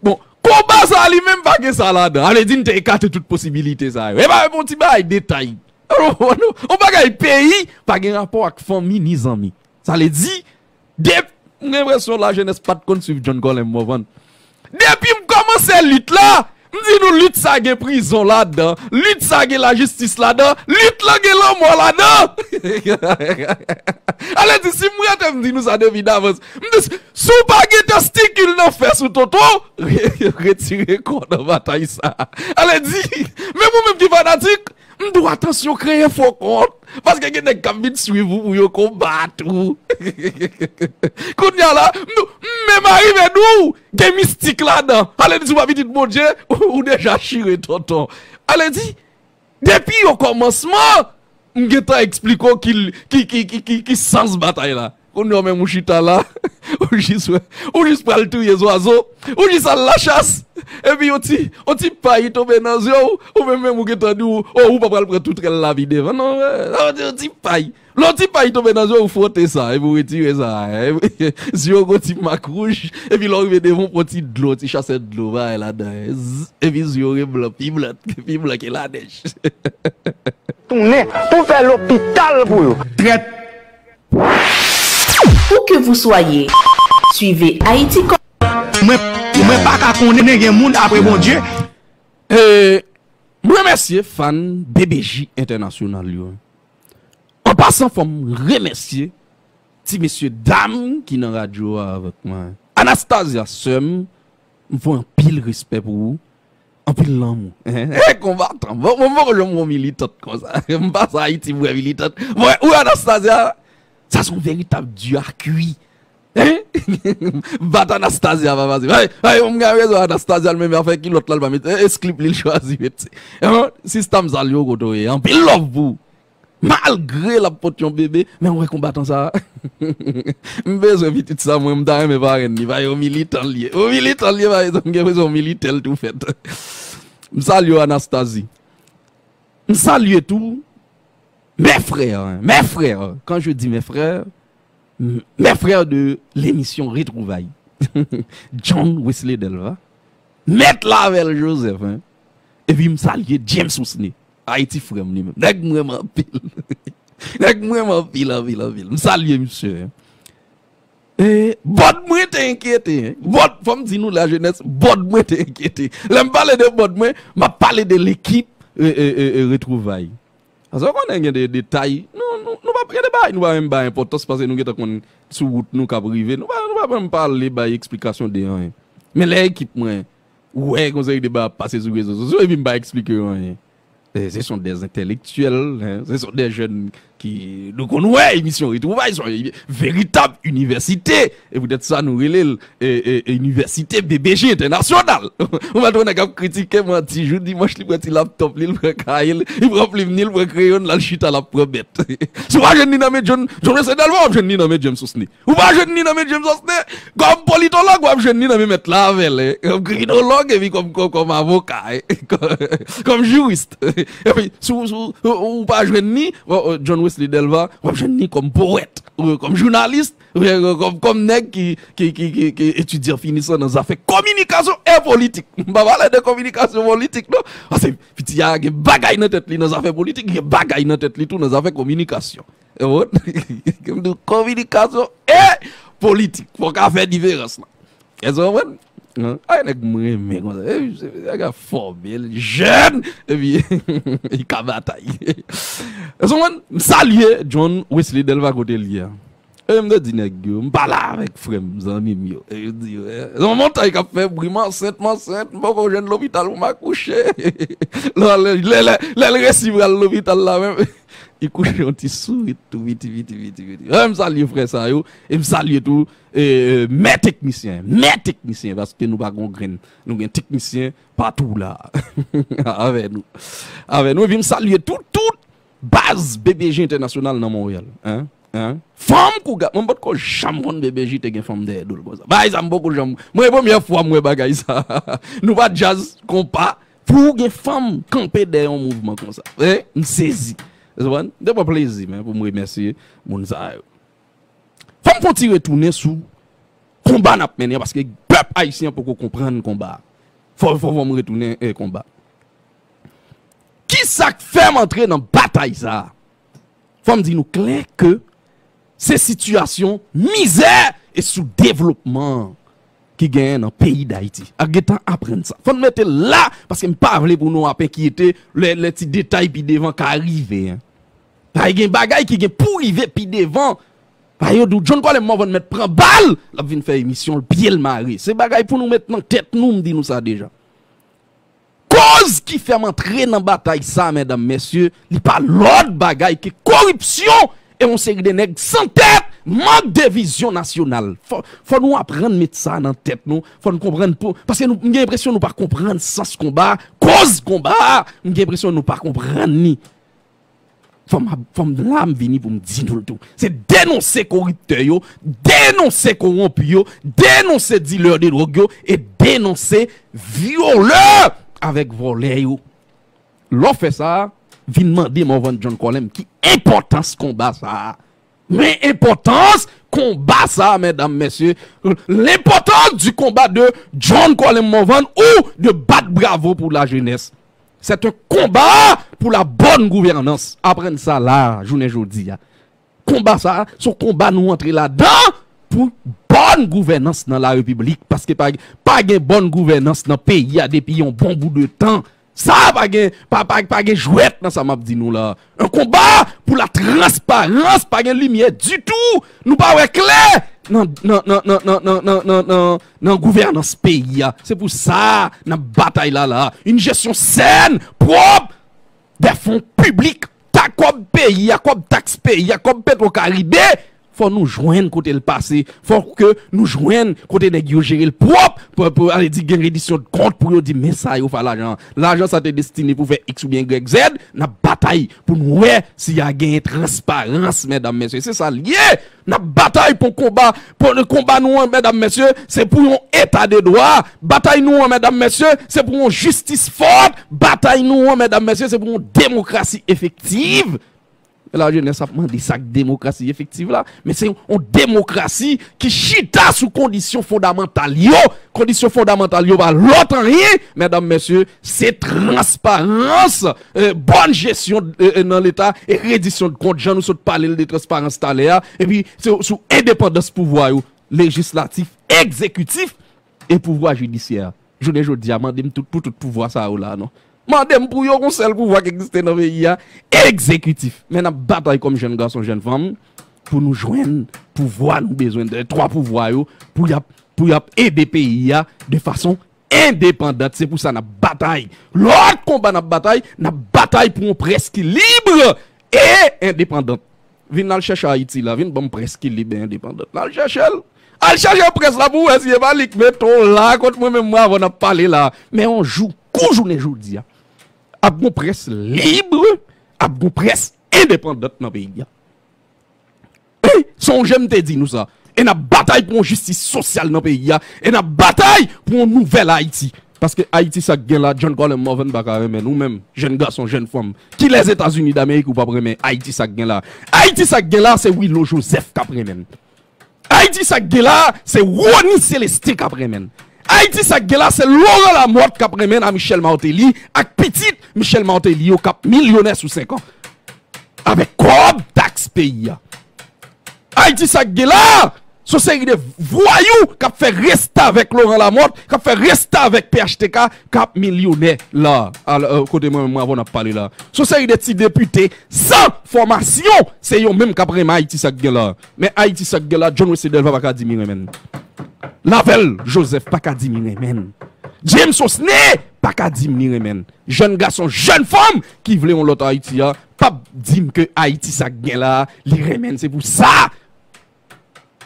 Bon, konba sa a li menm pa gen sa ladan. A vle di n te ekate tout posibilite sa yo. E pa yon ti bagay detay. Yon bagay peyi pa gen rapò ak fanmi ni zanmi. Sa vle di, depi, m gen enpresyon lajenès pa t konn swiv John Colem, w konprann? Depi m kòmanse lit la, m di nou lit sa gen prizon ladan, lit sa gen lajistis ladan, lit la gen lanmò ladan. Ale di, si m rete m di nou sa depi davans, m di, si w pa gen testikil nan fès ou tonton, retire kò w nan batay sa. Ale di, menm ou menm ki fanatik, m di w atansyon kreye fo kont, paske gen nèg k ap vin swiv ou pou yo konbat ou. Kounye a la, m di w, m menm arive di w, gen mistik ladan. Ale di w pa pitit Bondye, ou deja chire tonton. Ale di, depi o kòmansman, m gentan eksplike w ki, ki, ki, ki, ki, ki sans batay la. Kounye a menm ou chita la, ou jis wè, ou jis pral touye zwazo, ou jis al lachas, epi yon ti, yon ti pay tonbe nan zye w, ou menm menm ou gentan di w, o, ou pa pral pran tout rèl lavi devan, non, yon ti pay. Lè yon ti pay tonbe nan zye w, ou fwote sa, epi ou retire sa, zye w gon ti mak wouj, epi lè w rive devan, ou pran ti dlo, ti chasè dlo, bay ladan, zzz, epi zye w reblan, pi blan, pi blan ke lanèj. Tounen pou fè lopital pou yo. Trèt. Où que vous soyez, suivez Haïti Connect. Mwen, mwen pa ka konnen gen moun apre Bondye. E, m remèsye fan B B J entènasyonal yo. An pasan, fò m remèsye ti mesye dam ki nan radyo a avèk mwen. Anastasia, sè m, m fè w anpil respè pou ou. Anpil lanmou. Konbatan. Bon, mwen poko janm wè yon militant konsa. M pase Ayiti, m wè militant. Mwen, ou Anastasia, sa se yon veritab di a kwi. Bat Anastasia pa fasil. Ay, ay, m gen rezon Anastasia, l menm afè kilòt la, l pa mete, e, esklip li l chwazi mete. Sista, m salye w kote w ye. Anpil love pou ou. Malgre l ap pote yon bebe, men w wè konbatan sa a. M bezwen pitit sa mwen, m ta renmen parenn li, paske yon militan l ye. Yon militan l ye, pa egzanp, m gen bezwen yon militè l tou fèt. M salye w Anastasie. M salye tou mes frères, hein, mes frères. Quand je dis mes frères, mes frères de l'émission Retrouvailles. John Wesley Delva, Mèt Lavelle Joseph, hein. Epi m salye James Ousney. Ayiti frè m li menm. Nèg m renmen anpil. Nèg m renmen anpil, anpil, anpil. M salye misye. E, bòd mwen te enkyete, hein. Bòd, fò m di nou lajenès, bòd mwen te enkyete. Lè m pale de bòd mwen, m ap pale de lekip, e, e, e, e, Retwouvay. Paske w konnen gen de detay, nou, nou, nou pa, gen de bagay nou pa menm bay enpòtans paske nou gentan konn sou wout nou k ap rive. Nou pa, nou pa menm pale bay eksplikasyon de anyen. Men lè ekip mwen, ou wè gon seri de bagay ap pase sou rezo sosyo, epi m pa eksplike yo anyen. E, ce sont des intellectuels, hein, ce sont des jeunes ki, nou konn wè emisyon Retwouvay, se yon veritab inivèsite. E poutèt sa nou rele l, e, e, e, inivèsite B B J entènasyonal. Ou mèt wè nèg ap kritike manti, jou dimanch li pran ti laptòp li, li pran kaye l, li pran plim ni, li pran kreyon l, l al chita l ap pran bèt. Si w pa jwenn li nan men John, John Wesley Delva, w ap jwenn li nan men James Ousney. Ou pa jwenn li nan men James Ousney, kòm politològ, w ap jwenn li nan men Mèt Lavelle, hein, kòm kriminològ, epi kòm, kòm, kòm avoka, hein, kòm, kòm jiris. Epi, si w, si w, ou pa jwenn li, w, w, John Wesley Delva, w ap jwenn li kòm powèt, w, kòm jounalis, w, w, kòm, kòm nèg ki, ki, ki, ki, ki etidyan finisan nan zafè kominikasyon e politik. M pa pale de kominikasyon politik, non. Paske piti a gen bagay nan tèt li nan zafè politik, gen bagay nan tèt li tou nan zafè kominikasyon. Ou konprann? Kominikasyon e politik. Fò w ka fè diferans lan. Èske w konprann? Ay, nèg m renmen konsa. Nèg a fòme, l jèn, epi li ka batay. Èske w konprann? M salye John Wesley Delva kote l ye a. E m te di nèg yo, m pale avèk frè m, zanmi m yo. E yo di, e, se yon montay k ap fè bri, m ansent, m ansent, m poko jwenn lopital pou m akouche. Lè, lè, lè, lè, lè l resi pral lopital la menm, li kouche yon ti sourit tou piti, piti, piti, piti. E m salye frè sa yo, e m salye tou, e, e, mè teknisyen, mè teknisyen, paske nou pa gon grenn. Nou gen teknisyen patou la. Avè nou. Avè nou, epi m salye tout, tout baz B B J entènasyonal nan Monreyal. Hein? Hein? Fanm kou gad, mwen m potko janm konn B B J te gen fanm dèyè do l konsa. Bagay sa m poko janm, mwen e premyè fwa m wè bagay sa. Nou pa djaz konpa pou gen fanm kanpe dèyè yon mouvman konsa. Hein? M sezi. Ou konprann? M te pran plezi, men, pou m remèsye moun sa yo. Fò m fè yon ti retounen sou konba n ap mennen an, paske pèp ayisyen an poko konprann konba a. Fò, fò, fò m retounen, eh, konba. Kisa k fè m antre nan bat batay sa a. Fò m di nou klè ke se sitiyasyon mizè e soudevlopman ki genyen nan peyi Dayiti. Ak gentan aprann sa. Fò n mete l la, paske m pa vle pou nou ap enkyete lè, lè ti detay pi devan ka rive, en. Ay gen bagay ki gen pou rive pi devan. Ay yo di w John Colem Morvan mèt pran bal, l ap vin fè emisyon l, pye l mare. Se bagay pou nou met nan tèt nou, m di nou sa deja. Koz ki fè m antre nan batay sa, medam, mesye, li pa lòt bagay ke koripsyon e yon seri de nèg san tèt, mank de vizyon nasyonal. Fò, fò nou aprann met sa nan tèt nou, fò n konprann pou, paske nou, m gen enpresyon nou pa konprann sans konba, koz konba, m gen enpresyon nou pa konprann ni. Fò m ap, fò m la, m vini pou m di nou l tou. Se denonse koriptè yo, denonse kowonpi yo, denonse dilè de dwòg yo, e denonse vyolè avèk vòlè yo. Lè w fè sa, vin mande Morvan John Colem ki enpòtans konba sa a. Men enpòtans konba sa a, medam, mesye, l'importance du combat de John Colem Morvan ou de bat bravo pour la jeunesse. C'est un combat pour la bonne gouvernance. Aprann sa la, jounen jodi a. Konba sa, se yon konba nou antre ladan pou bòn gouvènans nan la repiblik. Paske pa, pa gen bòn gouvènans nan peyi a depi yon bon bout de tan. Sa pa gen, pa, pa, pa gen jwèt nan sa m ap di nou la. Un combat pour la transparence, pa gen limyè ditou. Nou pa wè klè nan, nan, nan gouvènans peyi a. Se pou sa n ap batay la la. Une gestion saine, propre, des fonds publics, ta kòb peyi a, kòb taks peyi a, kòb Petwokaribe, fò nou jwenn kote l pase, fò ke nou jwenn kote nèg yo jere l pwòp, pou, pou ale di gen redisyon de kont pou yo di men sa yo fè lajan. Lajan sa te destine pou fè X oubyen Y Z, n ap batay pou nou wè si y a genyen transparans, medam, mesye. Se sa l ye. N ap batay pou konba, pou konba nou an, medam, mesye, se pou yon eta de dwa. Batay nou an, medam, mesye, se pou yon jistis fòt. Batay nou an, medam, mesye, se pou yon demokrasi efektiv. La jenès ap mande sa k demokrasi efektiv la, men se yon demokrasi ki chita sou kondisyon fondamantal yo. Kondisyon fondamantal yo pa lòt anyen, medam, mesye, se transparans, eh, bòn jesyon, eh, eh, nan Leta e redisyon de kont, jan nou sot pale l de transparans talè a, epi se sou endepandans pouvwa yo, lejislatif, egzekitif e pouvwa jidisyè a. Jounen jodi a, mande m tout, pou tout pouvwa sa yo la, non. Mande m pou yo, yon sèl pouvwa ki egziste nan peyi a, egzekitif. Men n ap batay kòm jèn gason, jèn fanm, pou nou jwenn pouvwa nou bezwen, de twa pouvwa yo, pou y ap, pou y ap ede peyi a de fason endepandant. Se pou sa n ap batay. Lòt konba n ap batay, n ap batay pou yon près ki lib e endepandant. Vin al chèche Ayiti la, vin ban m près ki lib e endepandant la. Al chèche l. Al chèche près la pou w wè si e pa li k mete w la kot mwen menm mwen avè w n ap pale la. Men yon jou, kou jounen jodi a, ap gon près lib, ap gon près endepandant nan peyi a. Wi, sonje m te di nou sa. E n ap batay pou yon jistis sosyal nan peyi a. E n ap batay pou yon nouvèl Ayiti. Paske Ayiti sa k gen la, John Colem Morvan pa ka renmen n. Ou menm, jèn gason, jèn fanm, ki Lèzetazini Damerik ou p ap renmen Ayiti sa k gen la. Ayiti sa k gen la, se Willo Joseph k ap renmen n. Ayiti sa k gen la, se Rony Célestin k ap renmen n. Ayiti sa k gen la, se Laurent Lamothe k ap renmen n a Michel Martelly ak pitit Michel Martelly yo k ap milyonè sou senk an. Avèk kòb taks peyi a. Ayiti sa k gen la, se yon seri de vwayou k ap fè restavèk Laurent Lamothe, k ap fè restavèk P H T K, k ap milyonè la. Al, euh, kote mwen menm avè w n ap pale la. Se yon seri de ti depite san fòmasyon, se yo menm k ap renmen Ayiti sa k gen la. Men Ayiti sa k gen la, John Wesley Delva pa ka di m li renmen n. Lavelle Joseph pa ka di m li renmen n. James Osner pa ka di m li renmen n. Jèn gason, jèn fanm ki vle yon lòt Ayiti a, p ap di m ke Ayiti sa k gen la, li renmen n. Se pou sa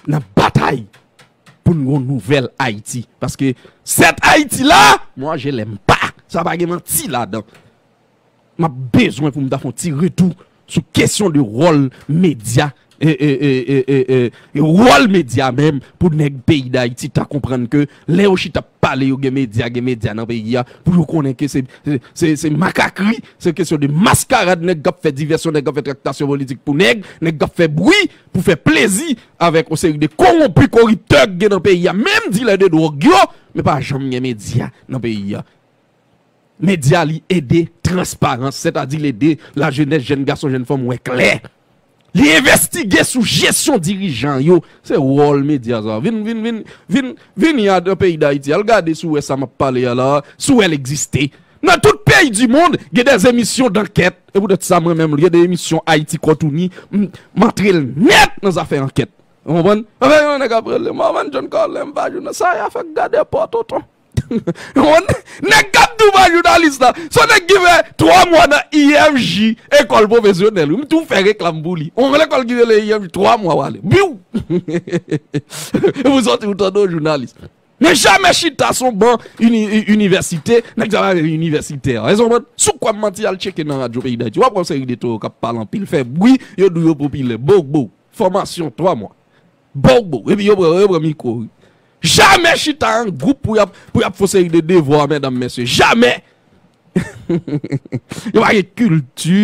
n ap batay pou n gon nouvèl Ayiti. Paske sèt Ayiti la, moi je l'aime pas. Sa pa gen manti ladan. M ap bezwen pou m ta fè yon ti retou sou kesyon de wòl medya, e, e, e wòl medya menm pou nèg peyi Dayiti ta konprann ke lè yo chita ap pale, yo gen medya, gen medya nan peyi a, pou yo konnen ke se, se, se, se makakri, se kesyon de maskarad, nèg k ap fè divèsyon, nèg k ap fè traktasyon politik pou nèg, nèg k ap fè bri pou fè plezi avèk yon seri de kowonpi, koriptè k gen nan peyi a, menm dilè de dwòg yo, men pa janm gen medya nan peyi a. Medya li ede transparans, sètadi l ede lajenès, jèn gason, jèn fanm wè klè. Li envestige sou jesyon dirijan yo. Se wòl medya sa. Vin, vin, vin, vin, vin nan peyi Dayiti. Al gade si w wè sa m ap pale a la, si w wè l egziste. Nan tout peyi di mond, gen de emisyon dankèt. E poutèt sa, mwen menm, gen de emisyon Ayiti Kòtouni, m, m antre l nèt nan zafè ankèt. Ou konprann? Anfen, yon nèg ap rele, "Mòvan John Colem pa jounalis." Sa y a fè gade pòtoton. Yon nèg k ap di w pa jounalis la, se yon nèg ki fè twa mwa nan I F J, ekòl pwofesyonèl. Wi, m tou fè reklam pou li. Yon lekòl ki rele I F J, twa mwa w ale. Biw! E pou sòti ou tande w jounalis. Men jamè chita sou ban ini-, inivèsite, nèg sa pa menm inivèsitè. Èske w konprann? Si w kwè m manti, al tcheke nan radyo peyi Dayiti. W ap wè yon seri de toro k ap pale anpil, fè bri, yo di w yo popilè. Bogbo. Fòmasyon twa mwa. Bogbo. Epi yo pran, yo pran mikwo, wi. Jamè chita an gwoup pou y ap, pou y ap fè yon seri de devwa, medam, mesye. Jamè! Yo pa gen kilti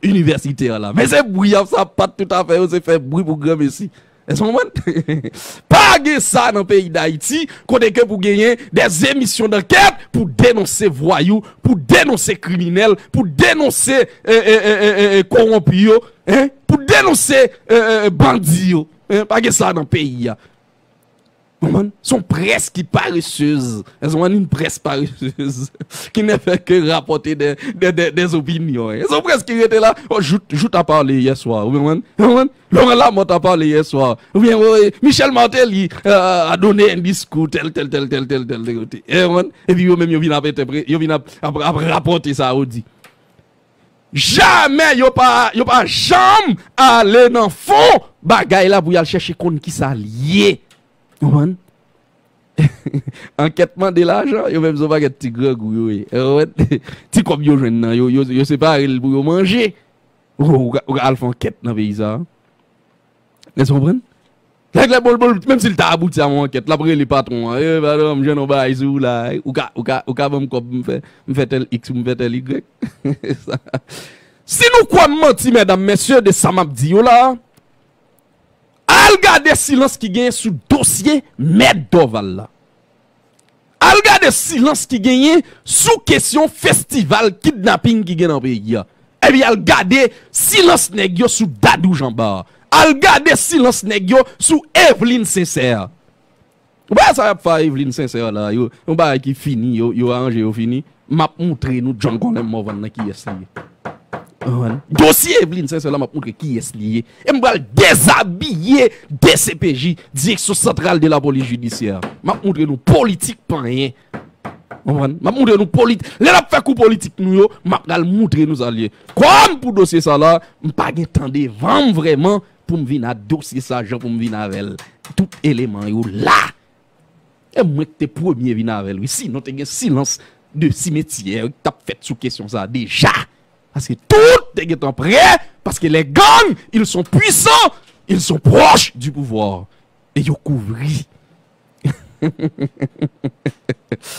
inivèsitè la. Men se bri y ap sapat tout afè yo, se fè bri pou granmesi. Èske w konprann? Pa gen sa nan peyi Dayiti, kote ke pou genyen de emisyon dankèt pou denonse vwayou, pou denonse kriminèl, pou denonse, e, e, e, e, e, e, kowonpi yo, en? Pou denonse, e, e, e, bandi yo, en? Pa gen sa nan peyi a. Konprann? Se yon près ki paresez. Èske w konprann? Une presse paresseuse qui ne fait que rapporter des, des, des, des opinions. Se yon près ki rete la. Oh, Jouthe, Jouthe a parlé hier soir. Ou konprann? Ou konprann? Laurent Lamothe a parlé hier soir. Oubyen, oh, Michel Martelly, euh, a donné un discours tel, tel, tel, tel, tel, tel, tel, tel. Ou konprann? Epi yo menm yo vin ap entèpre-, yo vin ap, ap, ap rapòte sa yo di. Jamè yo pa, yo pa janm ale nan fon bagay la pou y al chèche konn ki sa l ye. Ou konprann? Ankèt mande lajan, yo menm se yon pakèt ti grangou yo ye. Ou konprann? Ti kòb yo jwenn nan, yo, yo, yo separe l pou yo manje. Ou, ou, ou ka, ou ka al fè ankèt nan peyi sa a. Èske w konprann? Nèg la, bon, bon, menm si l ta abouti a yon ankèt, l ap rele patwon an. "E, patwon, m jwenn yon bagay sou ou la. Ou ka, ou ka, ou ka ban m kòb m fè, m fè tèl X, m fè tèl Y." Sa. Si nou kwè m manti, medam, mesye, de sa m ap di yo la, al gade silans ki genyen sou dosye Mèt Dorval la. Al gade silans ki genyen sou kesyon festival kidnaping ki gen nan peyi a. Epi al gade silans nèg yo sou Dadou Jean Bart. Al gade silans nèg yo sou Evelyne Sincère. Ou pa wè sa y ap fè a Evelyne Sincère la, yo, yon bagay ki fini, yo, yo aranje yo fini. M ap moutre nou John Colem Morvan nan kiyès li ye. Dosye Evelyne Sincère la, m ap moutre kiyès li ye. E m pral dezabiye D C P J, Direksyon Santral de la Polis Jidisyè. M ap moutre nou politik pa anyen. Konprann? M ap moutre nou polit-, lè n ap fè kou politik nou yo, m ap pral moutre nou sa l ye. Kòm pou dosye sa la, m pa gen tan devan m vrèman pou m vin a dosye sa jan pou m vin avè l. Tout eleman yo la. E mwen ki te premye vin avè l, wi. Sinon, te gen silans de simetyè, wi, ki t ap fèt sou kesyon sa a deja. Paske tout te gentan prè, paske les gangs, ils sont puissants, ils sont proches du pouvoir. E yo kouvri.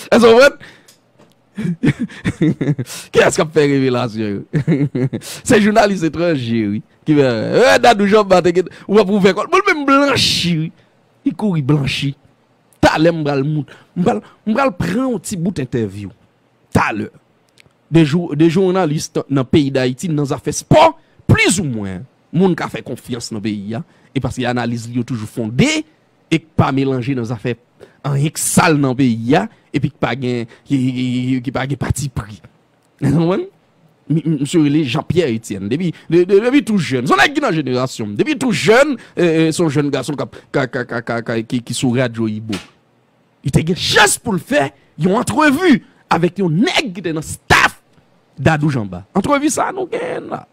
Èske w konprann? Kiyès k ap fè revelasyon yo? Se jounalis etranje, wi. Ki fè, eh, Dadou Jean Bart te gen, ou ap ouvè kò l. Bon, l menm blanchi, wi. Li kouri blanchi. Talè m pral mout-, m pral, m pral pran yon ti bout entèvyou. Talè. De jou-, de jounalis nan peyi Dayiti, nan zafè spò, plizoumwen, moun ka fè konfyans nan peyi a, e paske analiz li yo toujou fonde, e k pa melanje nan zafè anyen k sal nan peyi a, epi k pa gen, ki, ki, ki, ki pa gen patipri. Ou konprann? Mi-, mi-, misye rele Jean Pierre Etienne. Depi, de, de, depi tou jèn. Se yon nèg ki nan jenerasyon m. Depi tou jèn, e, e, se yon jèn gason k ap, ka, ka, ka, ka, ka, ki, ki sou radyo Ibo. Li te gen chans pou l fè yon antrevi avèk yon nèg ki te nan staff Dadou Jean Bart. Antrevi sa a nou genyen la.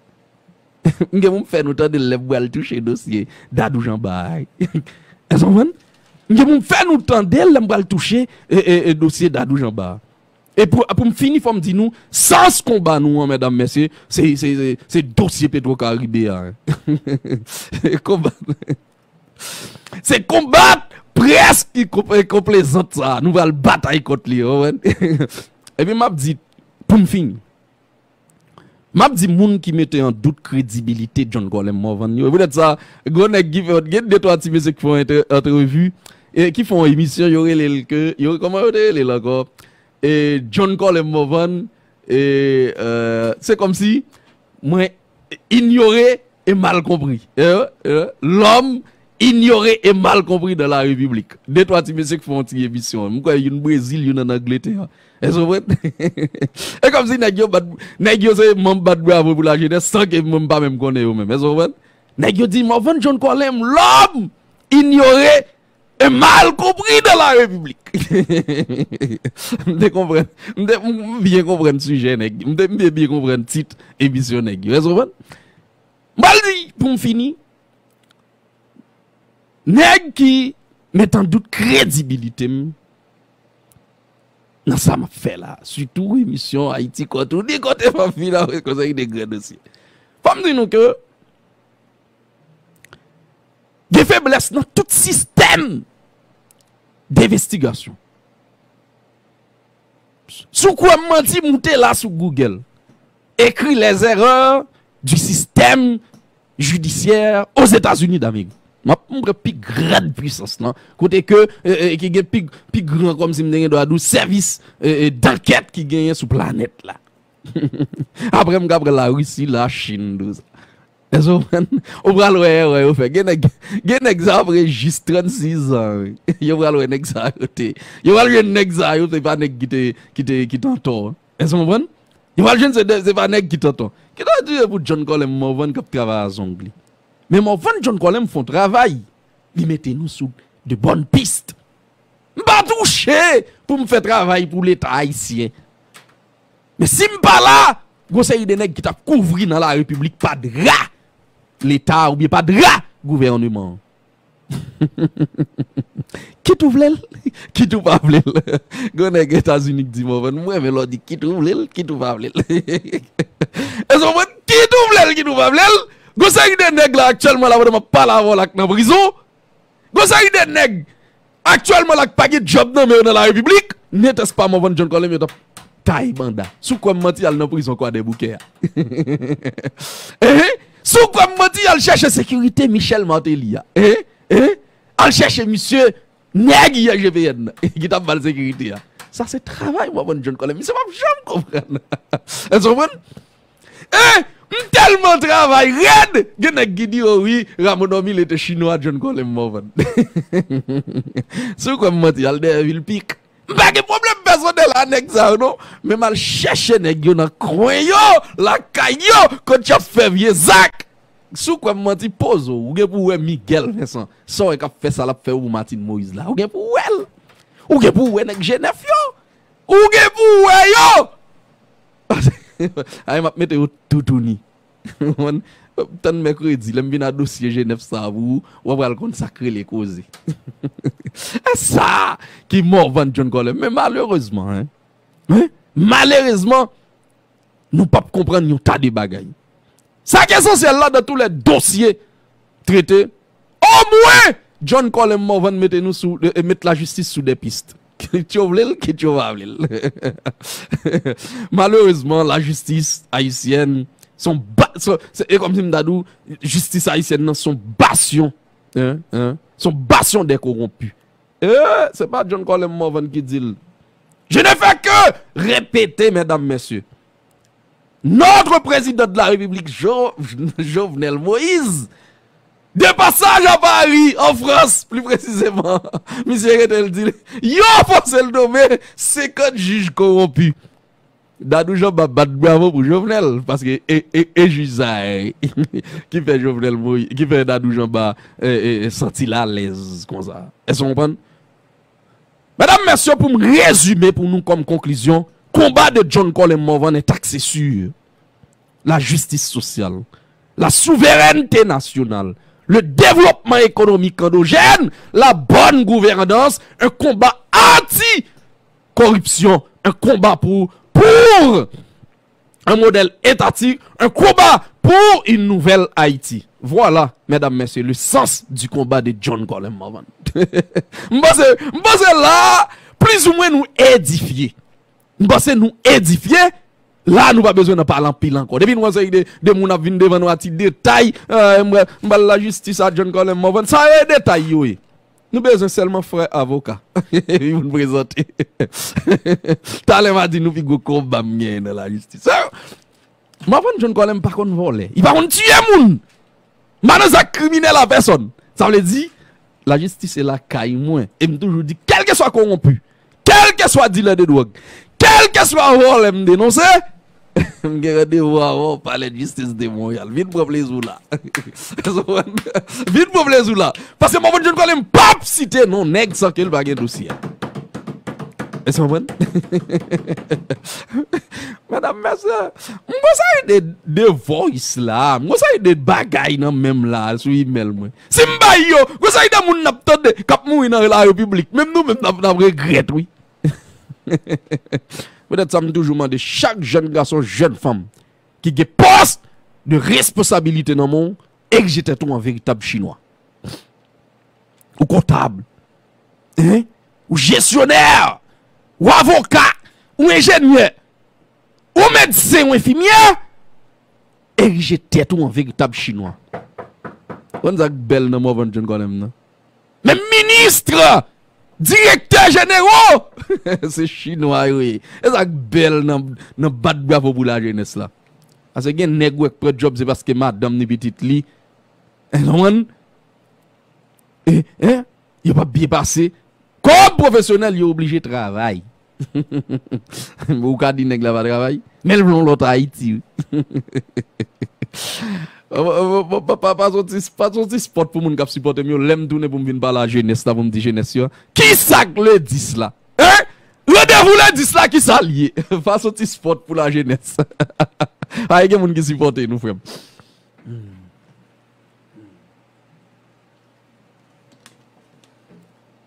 M gen pou m fè nou tande l lè m pral touche dosye Dadou Jean Bart. Èske w konprann? M gen pou m fè nou tande l lè m pral touche, e, e, e, dosye Dadou Jean Bart. E pou, pou m fini, fò m di nou, sans konba nou an, medam, mesye, se, se, se, se dosye Petro Caribe a, en. Konba. Se konbat près ki konp-, konplezant sa. Nou pral batay kont li, w konprann? Epi m ap di, pou m fini, m ap di moun ki mete an dout kredibilite John Colem Morvan yo. E poutèt sa, gwo nèg ki fè, gen de twa ti mesye ki fè yon entre-, antrevi, e ki fè yon emisyon, yo rele l ke, yo, kòman yo te rele l ankò? E John Colem Morvan, E, euh, c'est comme si mwen ignoré et mal compris. Euh, euh, l'homme ignoré et mal compris dans la République. De twa ti mesye ki fè yon ti emisyon. M kwè youn Brezil, youn ann Angletè. Èske w konprann? E kòmsi nèg yo bat, nèg yo se manm bat bravo pou lajenès, san ke mwen m pa menm konnen yo menm. Èske w konprann? Nèg yo di Morvan John Colem, l'homme ignoré et mal compris dans la République. M te konprann, m te, m byen konprann sijè nèg, m te, m te byen konprann tit emisyon nèg yo. Èske w konprann? M pral di, pou m fini, nèg ki met an dout kredibilite m nan sa m ap fè la, sitou emisyon Ayiti Kòtouni, kote m ap vin avèk yon seri de gran dosye. Fò m di nou ke gen feblès nan tout sistèm denvestigasyon. Si w kwè m manti, moute la sou Google. Ekri les erreurs du système judiciaire aux États-Unis d'Amérique. M ap montre pi grand pwisans lan. Kote ke, e, e, ki gen pi, pi gran, kòmsi m te gen dwa di w, sèvis, e, e, dankèt ki genyen sou planèt la. Apre m ka pran Larisi, Lachin, tou sa. Èske w konprann? Ou pral wè erè yo fè. Gen nèg, gen nèg sa ap rejis trannsis zan, wi. Yo pral wè nèg sa yo te. Yo pral jwenn nèg sa yo, se pa nèg ki te, ki te, ki te antò. Èske w konprann? Yo pral jwenn se, se pa nèg ki te antò. Ki ta di pou John Colem Morvan k ap travay a zong li. Men Morvan John Colem fè yon travay. Li mete nou sou de bonnes pistes. M pa touche pou m fè travay pou Leta ayisyen. Men si m pa la, gon seri de nèg ki t ap kouvri nan la repiblik pa dra Leta oubyen pa dra gouvèneman an. Kit ou vle l, kit ou pa vle l. Gon nèg Etazini k di Morvan, m renmen lè w di kit ou vle l, kit ou pa vle l. Èske w konprann? Kit ou vle l, kit ou pa vle l. Gon seri de nèg la aktyèlman la pandan m ap pale avè w la k nan prizon. Gon seri de nèg aktyèlman la k pa gen djòb nan men yo nan la repiblik, netès pa Morvan John Colem yo t ap tay banda. Si w kwè m manti, al nan prizon Kwadèboukè a. Ehe. Si w kwè m manti, al chèche sekirite Michel Martelly a. Ehe. Ehe. Al chèche misye nèg I G P N nan ki t ap ba l sekirite a. Sa se travay Morvan John Colem. Misye p ap janm konprann. Èske w konprann? E, m tèlman travay rèd, gen nèg ki di, "O wi, Rameau Normil te chinwa John Colem Morvan." Si w kwè m manti, al dèyè Vilpik. M pa gen pwoblèm pèsonèl a nèg sa yo, non. Men m al chèche nèg yo nan kwen yo, lakay yo, kote y ap fè vye zak. Si w kwè m manti, poze w. Ou gen pou w wè Miguel Vincent. Sa w wè k ap fè sa l ap fè pou Martine Moïse la. Ou gen pou w wè l. Ou gen pou w wè nèg G nèf yo. Ou gen pou w wè yo. Ay, m ap mete yo toutouni. Tann mèkredi, lè m vin a dosye G nèf sa a pou ou, w ap pral konn sa k rele koze. E sa ki Morvan John Colem. Men malerezman, hein, hein, malerezman, nou p ap konprann yon ta de bagay. Sa ki esansyèl la, dans tous les dossiers traités, omwen John Colem Morvan mete nou sou, e, e, met lajistis sou de pist. Kit yo vle l, kit yo pa vle l. Malerezman, lajistis ayisyèn, se yon ba-, se, se, e kòmsi m ta di w, jistis ayisyèn nan se yon basyon, hein, hein, se yon basyon dè kowonpi. E, se pa John Colem Morvan ki di l. Je ne fais que répéter, mesdames, messieurs. Notre président de la République, Jo-, Jovenel Moïse, de passage à Paris, en France, plus précisément, misye rete l di, yo fòse l nonmen senkant jij kowonpi. Dadou Jean Bart bat bravo pou Jovenel, paske e, e, e jij sa a ki fè Jovenel Moïse, ki fè Dadou Jean Bart, e, e, e, santi l alèz konsa. Èske w konprann? Medam, mesye, pou m rezime pou nou kòm konklizyon, konba de John Colem Morvan est axé sur la justice sociale, la souveraineté nationale, le développement économique endogène, la bonne gouvernance, un combat anti-corruption, un combat pour, pour un modèle étatique, un combat pour une nouvelle Haïti. Voilà, mesdames, messieurs, le sens du combat de John Colem Morvan. M panse, m panse la, plizoumwen nou edifye. M panse nou edifye. La, nou pa bezwen nan pale anpil ankò. Depi nou wè yon seri de, de moun ap vin devan nou ak ti detay, euh, m pral, m pral lajistis a John Colem Morvan. Sa yo e detay yo ye. Nou bezwen sèlman frè avoka. Epi pou n prezante. Talè m a di nou pi gwo konba m genyen nan lajistis. Sa yo, Morvan John Colem pa konn vòlè. Li pa konn tiye moun. M pa nan zak kriminèl a pèsòn. Sa vle di, lajistis se lakay mwen. E m toujou di, kèlkeswa kowonpi, kèlkeswa dilè de dwòg, kèlkeswa vòlè m denonse, m gen randevou avè w Palè de Jistis de Monreyal. Vin pran plezi w la. Vin pran plezi w la. Paske Morvan John Colem p ap site non nèg san ke l pa gen dosye a. Èske w konprann? Medam, mesye, m gon seri de, de voice la, m gon seri de bagay nan men m la, sou email mwen. Si m bay yo, gon seri de moun n ap tande, k ap mouri nan lari piblik. Menm nou menm, n ap, n ap regrèt, wi. Petèt sa, m toujou mande chak jèn gason, jèn fanm ki gen pòs de responsabilite nan men w, erije tèt ou an veritab chinwa. Ou kontab, hein? Ou jesyonè, ou avoka, ou enjenyè, ou medsen, ou enfimyè, erije tèt ou an veritab chinwa. Konn sa k bèl nan Morvan John Colem nan? Menm minis, direktè jenerò, se chinwa yo ye. E sa k bèl nan, nan bat bravo pou lajenès la. Paske gen nèg ou wè k pran djòb, se paske madanm ni pitit li. Hein, konprann? E, hein? Yo p ap byen pase. Kòm pwofesyonèl, yo oblije travay. Ou ka di nèg la pa travay, men l vle yon lòt Ayiti, wi. Pa, pa, pa, pa, pa soti, pa soti spòt pou moun k ap sipòte m yo. Lè m tounen pou m vin pale a jenès la, pou m di jenès yo, kisa k le dis la? Hein? Randevou le dis la, kisa l ye? Pa soti spòt pou lajenès. Pa gen moun ki sipòte nou, frè m.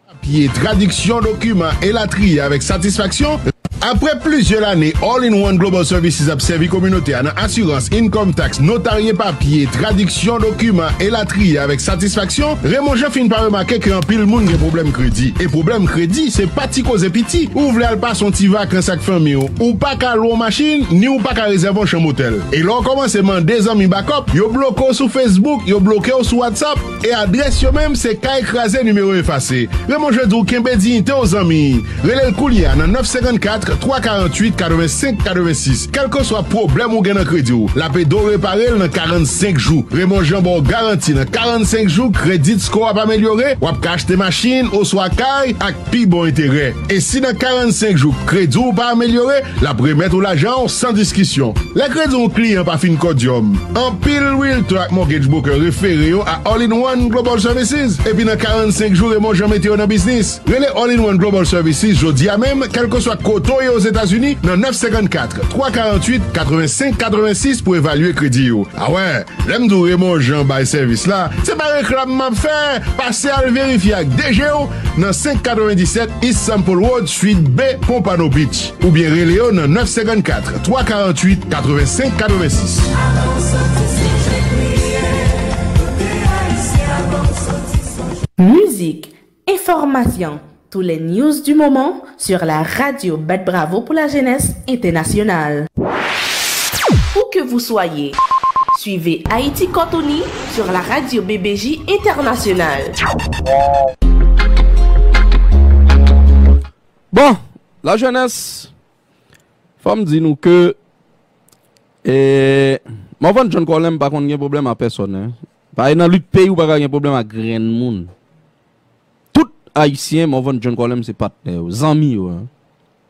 Papye, tradiksyon, dokiman, elatriye avèk satisfaksyon. Apre plizyè lane, All in One Global Services ap sèvi kominote a nan asirans, income tax, notarye, papye, tradiksyon, dokiman, elatriye avèk satisfaksyon. Raymond Jean fin pa remake ke anpil moun gen pwoblèm kredi. E pwoblèm kredi, se pa ti koze piti. Ou vle al pase yon ti vakans ak fanmi w, ou pa ka lwe yon machin, ni ou pa ka rezève yon chanm otèl. E lè w kòmanse mande zanmi bakòp, yo bloke w sou Facebook, yo bloke w sou WhatsApp. E adrès yo menm, se kay kraze nimewo efase. Raymond Jean di w kenbe diyite w, zanmi. Rele l kounye a nan nèf senkannkat, twa karanntuit, katrevensenk, katrevensis. Kèlkeswa pwoblèm ou gen nan kredi w, l ap ede w repare l nan karannsenk jou. Raymond Jean ba w garanti nan karannsenk jou, credit score ap amelyore, w ap ka achte machin oswa kay ak pi bon enterè. E si nan karannsenk jou, kredi w pa amelyore, l ap remèt ou lajan w san diskisyon. Lè kredi yon kliyan pa fin kòdyòm, anpil realtor ak mortgage broker refere yo a All in One Global Services. Epi nan karannsenk jou, Raymond Jean mete yo nan biznis. Rele All in One Global Services jodi a menm, kèlkeswa kote w ye Ozetazini, nan nèf senkannkat, twa karanntuit, katrevensenk, katrevensis pou evalye kredi w. Awè, lè m di w Raymond Jean bay sèvis la, se pa reklam m ap fè. Pase al verifye ak D G w nan senk katrevenndisèt East Sample Road, Suite B, Pompano Beach. Oubyen rele yo nan nèf senkannkat, twa karanntuit, katrevensenk, katrevensis. Musique, information, tous les news du moment sur la radio Bat Bravo pour la Jeunesse Internationale. Où que vous soyez, suivez Haïti Cortoni sur la radio B B J Internationale. Bon, lajenès, fò m di nou ke, eh, Morvan John Colem pa konn gen pwoblèm a pèsòn, hein. Paske nan lit peyi, ou pa ka gen pwoblèm ak grenn moun. Tout Ayisyen, Morvan John Colem se patnè yo, zanmi yo, hein.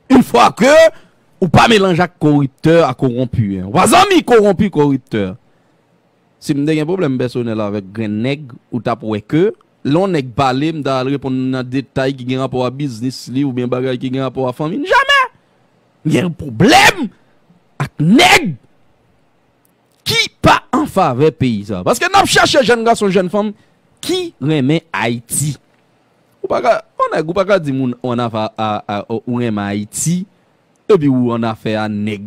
Une fois que ou pa melanje ak koriptè, ak kowonpi, hein. Ou pa zanmi kowonpi, koriptè. Si m te gen pwoblèm pèsonèl avèk grenn nèg, ou t ap wè ke lè yon nèg pale, m ta al reponn nan detay ki gen rapò a biznis li oubyen bagay ki gen rapò a fanmi l. Jamè! M gen pwoblèm ak nèg ki pa an favè peyi sa. Paske n ap chache jèn gason, jèn fanm ki renmen Ayiti. Ou pa ka, yon nèg, ou pa ka di moun ou an afè a, a, ou renmen Ayiti, epi ou an afè a nèg.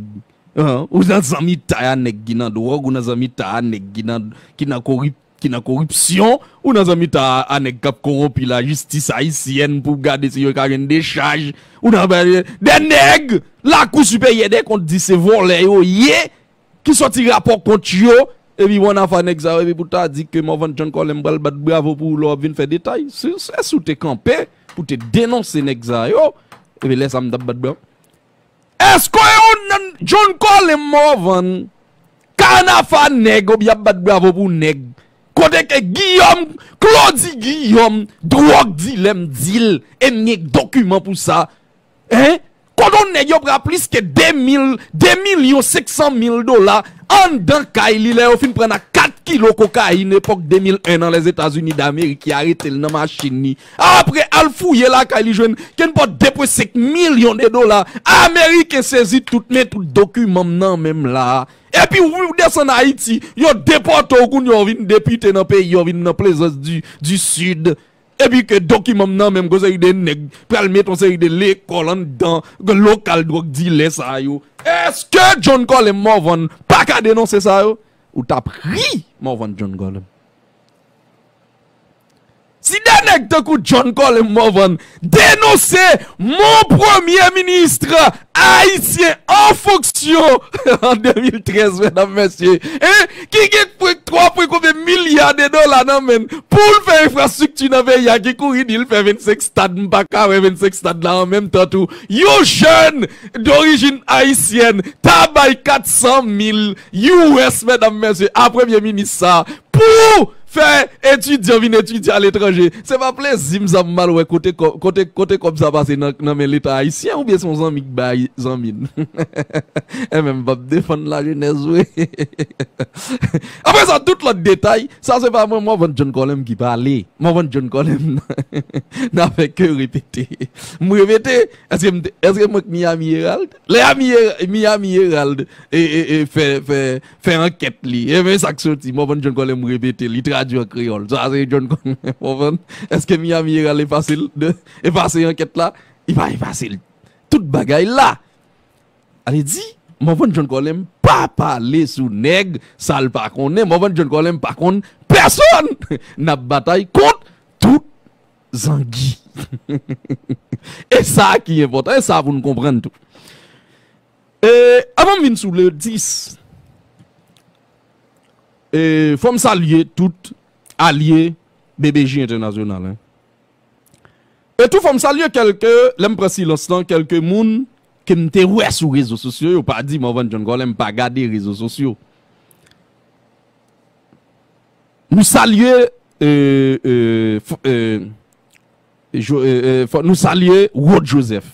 Hein? Ou nan zanmitay a nèg ki nan dwòg, ou nan zanmitay a nèg ki nan, ki nan korip-, ki nan koripsyon, ou nan zanmitay a, a nèg k ap kowonpi lajistis ayisyèn pou gade si yo ka jwenn dechaj, ou nan, de nèg Lakou Siperyè dè Kont di se vòlè yo ye, ki sòti rapò kont yo, Epi w ann afa nèg sa yo, epi pou ta di ke Morvan John Colem pral bat bravo pou ou lè w ap vin fè detay. Si, si, si w te kanpe pou te denonse nèg sa yo, epi lè sa m t ap bat bravo. Èske yon nan John Colem Morvan ka ann afa nèg oubyen ap bat bravo pou nèg? Kote ke Guillaume, Claudy Guillaume, dwòg dilè m di l, e m gen dokiman pou sa. Hein? Kote yon nèg yo pran plis ke de mil, de milyon senk san mil dola anndan kay li lè yo fin pran nan kat kilo kokayin epòk de mil en nan Lèzetazini Damerik, ki arete l nan machin li. Apre al fouye lakay li jwenn kenpòt de pwen senk milyon de dola ameriken sezi tout men tout dokiman m nan men m la. Epi w desann Ayiti, yo depòte w kounye a w vin depite nan peyi, w vin nan Plaisance du, du Sud. Epi ke dokiman m nan men m, gon seri de nèg pral met yon seri de lekòl anndan lokal dwòg dilè sa yo. Èske John Colem Morvan pa ka denonse sa yo? Ou t ap ri, Morvan John Colem. Si de nèg tankou John Colem Morvan denonse mon premye minis ayisyen an fonksyon an de mil trèz, medam, mesye, hein, ki gen pwen twa pwen konbyen milya de dola nan men l pou l fè enfrastrikti nan peyi a ki kouri di l fè vennsenk stad, m pa ka wè vennsenk stad la an menm tan tou. Yon jèn dorijin ayisyèn ta bay kat san mil U S, medam, mesye, a premye minis sa pou fè etidyan vin etidye aletranje. Se pa plezi m sa m mal wè kote kò-, kote, kote kòb sa pase nan, nan men Leta ayisyen oubyen se yon zanmi k bay zanmi l. Enben, m p ap defann lajenès vre. Apre sa, tout lòt detay, sa se pa mwen, Morvan John Colem ki pale. Morvan John Colem, n a fè ke repete. M repete, èske m te, èske mwen k Miami Herald? Lè Miami Herald e, e, e fè, fè, fè ankèt li. E men sa k soti, Morvan John Colem repete, li tradui an kreyòl. Sa se John Colem Morvan. Èske Miami Herald efase l de, efase ankèt la? Li pa efase l. Tout bagay la. Ale di, Morvan John Colem pa pale sou nèg sa l pa konnen. Morvan John Colem pa konn pèsonn. N ap batay kont tout zangi. E sa ki enpòtan, e sa pou n konprann tou. E, avan m vin sou le dis, e, fò m salye tout alye B B J entènasyonal, hein. E tou fò m salye kèlke, lè m pran silans lan, kèlke moun ke m te wè sou rezo sosyo yo, pa di Morvan John Colem pa gade rezo sosyo. Nou salye, e, e, f-, e, Jo-, e, e, fò nou salye Rod Joseph.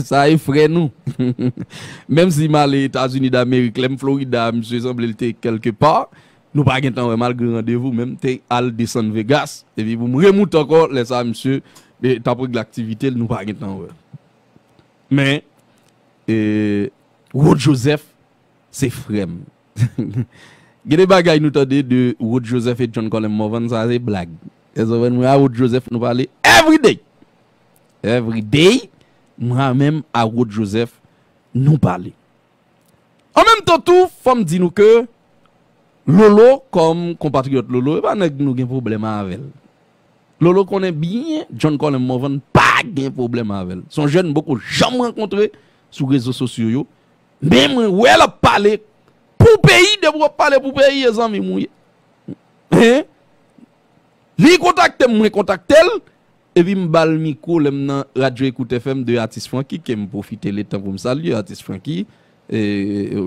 Sa e frè nou. Menm si m ale Etazini Damerik, lè m Florida, misye sanble l te kèlke pa. Nou pa gentan wè, malgre randevou, men m te al desann Vegas. Epi pou m remoute ankò, lè sa a, misye, e, t ap regle aktivite l, nou pa gentan wè. Men, e, Rod Joseph, se frè m. Gen de bagay nou tande de Rod Joseph e John Colem Morvan, sa se blag. Èske w konprann? Mwen a Rod Joseph nou pale every day. Every day, mwen menm a Rod Joseph nou pale. An menm tan tou, fò m di nou ke Lolo, kòm konpatriyòt Lolo, e pa nèg nou gen pwoblèm avè l. Lolo konnen byen John Colem Morvan pa gen pwoblèm avè l. Se yon jèn m poko janm rankontre sou rezo sosyo yo. Men mwen wè l ap pale pou peyi, depi w ap pale pou peyi, e zanmi m ou ye. Hein? Li kontakte m, mwen kontakte l, epi m ba l mikwo lè m nan Radyo Ecoute F M de Atis Francky, ke m pwofite letan pou m salye Atis Francky. E,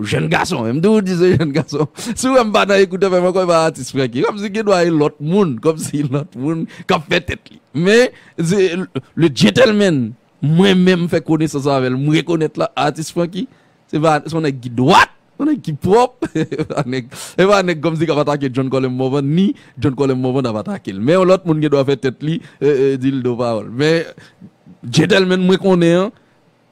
jèn gason, men m toujou di se jèn gason. Si w wè m pa nan Ecoute F M ankò, e pa Atis Francky. Kòmsi gen dwa e lòt moun, kòmsi lòt moun k ap fè tèt li. Men, se le gentleman, mwen menm fè konesans avè l, m rekonèt la, Atis Francky, se pa, se yon nèg ki dwat, yon nèg ki pwòp, e pa nèg, e pa nèg kòmsi k ap atake John Colem Morvan, ni John Colem Morvan ap atake l. Men yon lòt moun gen dwa fè tèt li, e, e, di l do pawòl. Men, gentleman mwen konnen an,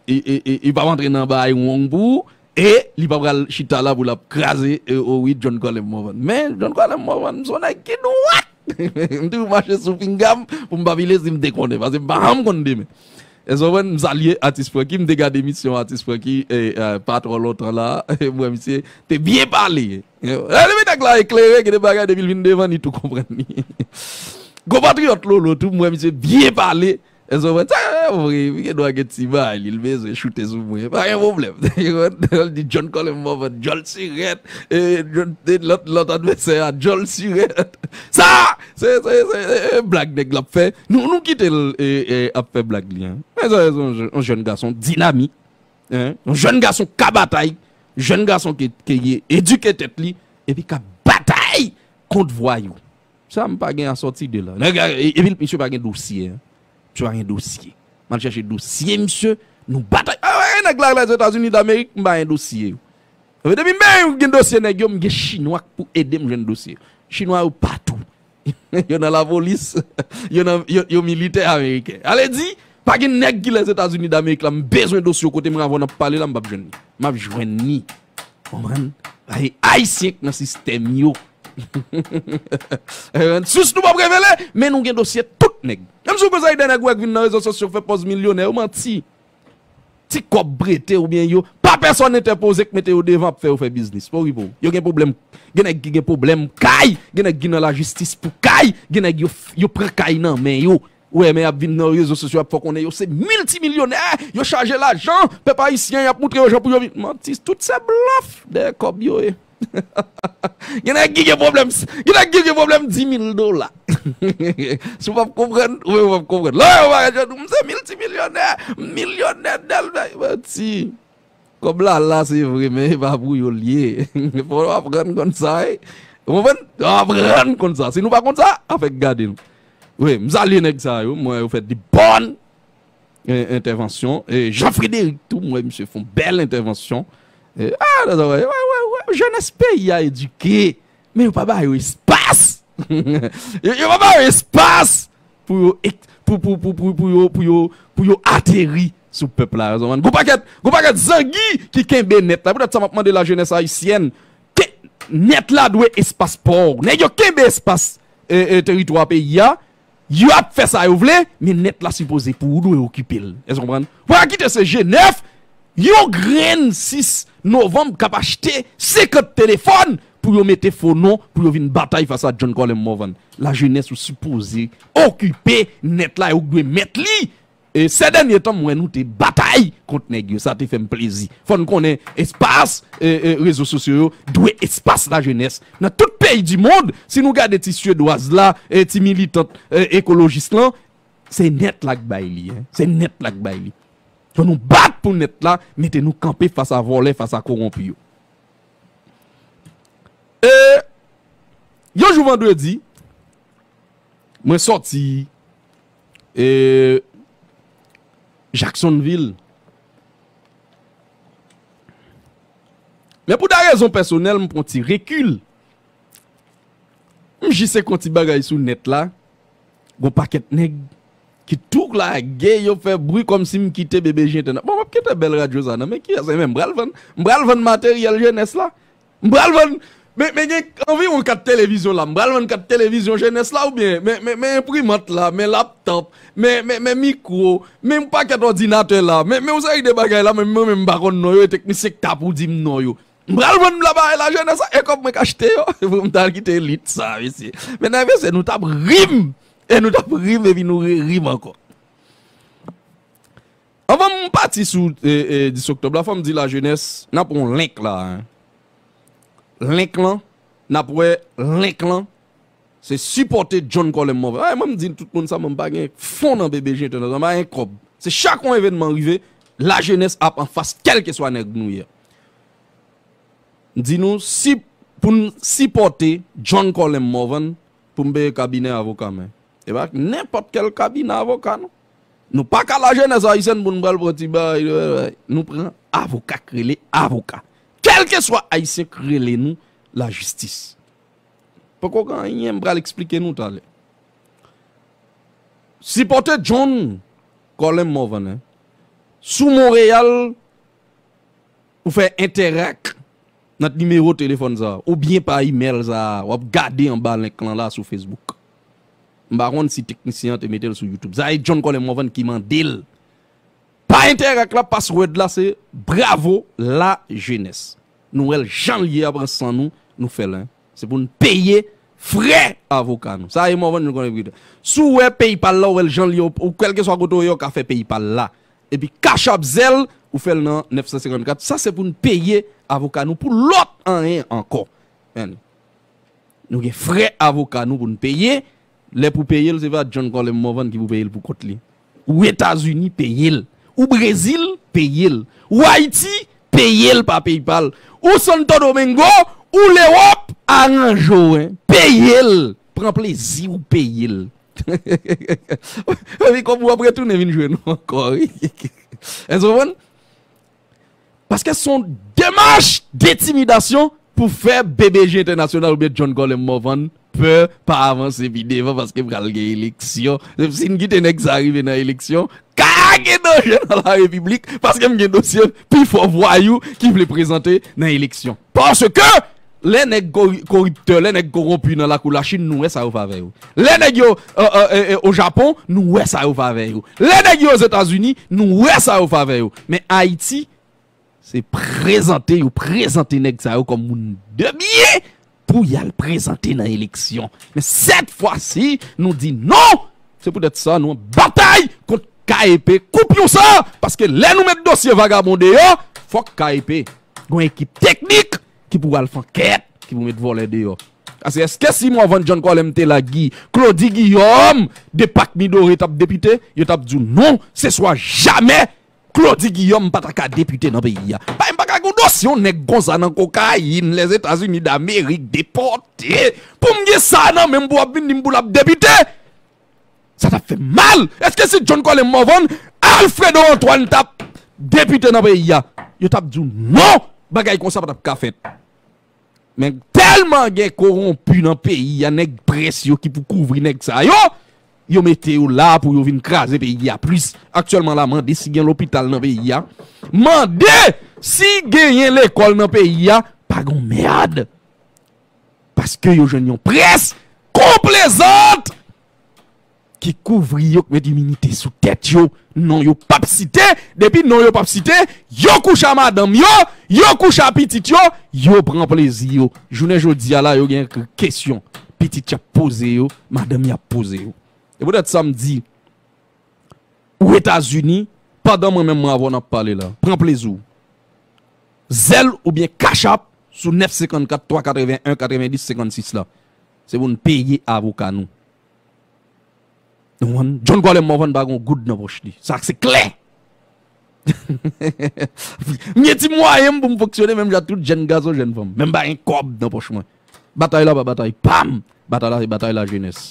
e, e, e, e p ap antre nan bagay wrong pou ou, e li pa pral chita la pou l ap kraze, e, o wi, John Colem Morvan. Men, John Colem Morvan, m se yon nèg ki dwat! M toujou mache sou pinga m pou m pa vile si m te konnen, paske m pa janm konn demen. Èske w konprann? M salye Atis Francky, m te gade emisyon Atis Francky, e, e, pa twò lontan la, m wè misye te byen pale. E, depi nèg la eklere, gen de bagay, depi l vin devan, li tou konprann li. Konpatriyòt Lolo tou, m wè misye byen pale. Èske w konprann? Sa, Vre, li gen dwa gen ti bagay li, li bezwen choute sou mwen. Pa gen pwoblèm. L di John Colem Morvan, djòl sirèt, e, John, e, lòt, lòt advèsè a, djòl sirèt. Sa, se, se, se, e, e, blag nèg la ap fè. Nou, nou kite l, e, e, ap fè blag li, en. Men sa, se yon jè-, yon jèn gason dinamik, en. Yon jèn gason ka batay, jèn gason ki, ki edike tèt li, epi ka batay kont vwayou. Sa m pa gen asòti de la. Nèg la, e, epi misye pa gen dosye, en. Misye pa gen dosye. M al chèche dosye, misye, nou batay. Ah, wè, nèg la, Lèzetazini Damerik, m pa gen dosye yo. Depi m gen dosye nèg yo, m gen Chinwa k pou ede m jwenn dosye. Chinwa yo patou. Yo nan lapolis, yo nan, yo, yo militè ameriken. Ale di, pa gen nèg ki Lèzetazini Damerik la, m bezwen dosye w kote m avè w n ap pale la, m p ap jwenn li. M ap jwenn li. Konprann? Ay-, Ayisyen k nan sistèm yo. Sous nou p ap revele, men nou gen dosye tout nèg. Menm si w konsa, de nèg ou wè k vin nan rezo sosyo fè pòz milyonè, yo manti. Ti kòb prete oubyen yo pa pèsòn entèpoze k mete yo devan ap fè yo fè biznis. Pou wi pou. Yo gen pwoblèm. Gen nèg ki gen pwoblèm kay, gen nèg ki nan lajistis pou kay, gen nèg yo, yo pran kay nan men yo. Ou wè, men y ap vin nan rezo sosyo, y ap fè konnen yo se miltimilyonè, yo chaje lajan, pèp ayisyen, y ap moutre yo jan pou yo viv. Manti, tout se blòf dèyè kòb yo ye. Gen nèg ki gen pwoblèm, gen nèg ki gen pwoblèm di mil dola. Si w p ap konprann, ou menm w p ap konprann. Lè yo pa jan nou, m se miltimilyonè, milyonè dèl, manti. Kòb la la, se vre, men e pa pou yo l ye. Fò w aprann konn sa, wi. Ou konprann? Aprann konn sa. Si nou pa konn sa, afè k gade nou. Wi, m salye nèg sa yo, m wè yo fè de bòn, e, entèvansyon. E Jean Frédéric tou, m wè misye fè yon bèl entèvansyon. E, ah, wè, wè, wè, wè, jenès peyi a edike, men yo pa ba yo espas. Yo, yo pa ba yo espas pou yo ek-, pou, pou, pou, pou, pou yo, pou yo, pou yo ateri sou pèp la. Gon pakèt, gon pakèt zangi ki kenbe nèt la. Poutèt sa, m ap mande lajenès ayisyèn, ke nèt la dwe espas pa w. Nèg yo kenbe espas, e, e, teritwa peyi a. Yo ap fè sa yo vle, men nèt la sipoze pou ou, dwe okipe l. Èske w konprann? Pou pa kite se G nèf, yon grenn sis novanm k ap achte senkant telefòn pou yo mete fo non, pou yo vin batay fas a John Colem Morvan. Lajenès ou sipoze okipe nèt la, ou dwe mèt li. E sè dènye tan, m wè nou te batay kont nèg yo. Sa te fè m plezi. Fò n konnen espas, e, e, rezo sosyo yo dwe espas lajenès. Nan tout peyi di mond, si nou gade ti syedwaz la, e, ti militant, e, ekolojis lan, se nèt la k bay li, en. Se nèt la k bay li. Fò nou bat pou nèt la, mete nou kanpe fas a vòlè, fas a kowonpi yo. E yon jou vandredi, mwen sòti, e, Jacksonville. Men pou de rezon pèsonèl, m pran ti rekil. M jis se konn ti bagay sou nèt la. Gon pakèt nèg ki tou lage, yo fè bri kòmsi m kite bebe jenten nan. Bon, m ap kite bèl radyo sa nan men kiyès? E men m pral vann, m pral vann materyèl jenès la. M pral vann, men, men gen anviwon kat televizyon la. M pral vann kat televizyon jenès la oubyen men, men, men enprimant la, men laptòp, men, men, men mikwo, men yon pakèt òdinatè la, men, men yon seri de bagay la, men mwen menm m pa konn non yo, e teknisyen k ta pou di m non yo. M pral vann m la bay lajenès sa, e kòb mwen k achte yo, pou m t al kite elit sa, mesye. Medam e mesye, nou t ap ri m, e nou t ap ri m, epi nou re-, ri m ankò. Anvan m pati sou, e, e, dis oktòb la, fò m di lajenès, n ap pran yon link la, en. Link lan, n ap wè link lan, se sipòte John Colem Morvan. Ay, mwen m di tout moun sa, mwen m pa gen fon nan bebe jenten nan, m pa gen kòb. Se chak yon evènman rive, lajenès ap anfas, kèlkeswa nèg nou ye. M di nou, si, pou n sipòte John Colem Morvan, pou m peye kabinè avoka mwen. E pa nenpòt kèl kabinè avoka, non. Nou pa ka lajenès ayisyèn pou n pral pran ti bagay, nou pran avoka k rele avoka. Kèlkeswa ayisyen k rele nou lajistis. Poko gen anyen m pral eksplike nou talè. Sipòte John Colem Morvan, en. Sou Monreyal, ou fè entèrak nan nimewo telefòn sa a, oubyen pa imèl sa a, w ap gade anba link lan la sou Facebook. M pa konn si teknisyen an te mete l sou YouTube. Sa e John Colem Morvan ki mande l. Pa entèrak la, password la se bravo lajenès. Nou wè l jan l ye a, pran san nou, nou fè l, en. Se pou n peye Frè avoka nou. Sa e Morvan John Colem ki di. Si w wè PayPal la, ou wè l jan l ye, ou kèlkeswa kote w ye, ou ka fè PayPal la. Epi Cash App, Zelle, ou fè l nan nèf san senkannkat. Sa se pou n peye avoka nou pou lòt anyen ankò. Men, nou gen frè avoka nou pou n peye. Lè pou peye l, se pa John Colem Morvan ki pou peye l pou kont li. Ou Etazini, peye l. Ou Brezil, peye l. Ou Ayiti, peye l pa PayPal. Ou Santo Domingo, ou Lewòp, aranje w, en. Peye l. Pran plezi w, peye l. Epi kòb ou ap retounen vin jwenn ou ankò, wi. Èske w konprann? Paske se yon demach dentimidasyon pou fè BBJ Entènasyonal oubyen John Colem Morvan pè pa avanse pi devan paske pral gen eleksyon. Si n kite nèg sa rive nan eleksyon, ka gen danje nan la repiblik paske m gen dosye pi fò vwayou ki vle prezante nan eleksyon. Paske lè nèg kori-, koriptè, lè nèg kowonpi nan lakou Lachin, nou wè sa yo favè yo. Lè nèg yo, e, e, e, e, o Japon, nou wè sa yo favè yo. Lè nèg yo Ozetazini, nou wè sa yo favè yo. Men Ayiti, se prezante yo, prezante nèg sa yo kòm moun de byen pou y al prezante nan eleksyon. Men sèt fwa si, nou di non! Se poutèt sa, nou an batay kont K E P, koupyon sa! Paske lè nou met dosye vagabon deyò, fòk K E P gen yon ekip teknik ki pou al fè ankèt, ki pou met vòlè deyò. Paske èske si Morvan John Colem te la, Guy, Claudy Guillaume, de Pak Midoré t ap depite, yo t ap di w non, se swa jamè Claudy Guillaume pa ta ka depite nan peyi a. Pa, m pa ka gen yon dosye yon nèg konsa nan kokayin, Lèzetazini Damerik, depòte. Pou m gen sa nan men m pou w ap vin di m pou l ap depite. Sa t ap fè mal. Èske si John Colem Morvan, Alfredo Antoine t ap depite nan peyi a, yo t ap di w non, bagay konsa pa t ap ka fèt. Men tèlman gen kowonpi nan peyi a, nèg près yo ki pou kouvri nèg sa yo, yo mete yo la pou yo vin kraze peyi a plis. Aktyèlman la, mande si gen lopital nan peyi a. Mande si genyen lekòl nan peyi a. Pa gon mèd. Paske yo jwenn yon près konplezant ki kouvri yo, k met iminite sou tèt yo. Non yo p ap site, depi non yo p ap site, yo kouche a madanm yo, yo kouche a pitit yo, yo pran plezi yo. Jounen jodi a la, yo gen k-, kesyon. Pitit y ap poze yo, madanm y ap poze yo. E poutèt sa m di, ou Etazini, pandan mwen menm mwen avè w n ap pale la, pran plezi w. Zelle oubyen Cash App sou nèf senkannkat twa katreven en katreven dis senkannsis la. Se pou n peye avoka nou. Nou konprann? John Colem Morvan pa gen yon goud nan pòch li. Sa se klè. M gen ti mwayen m pou m fonksyone menm jan ak tout jèn gason, jèn fanm. Men m pa gen kòb nan pòch mwen. Batay la pa batay pa m. Batay la se batay lajenès.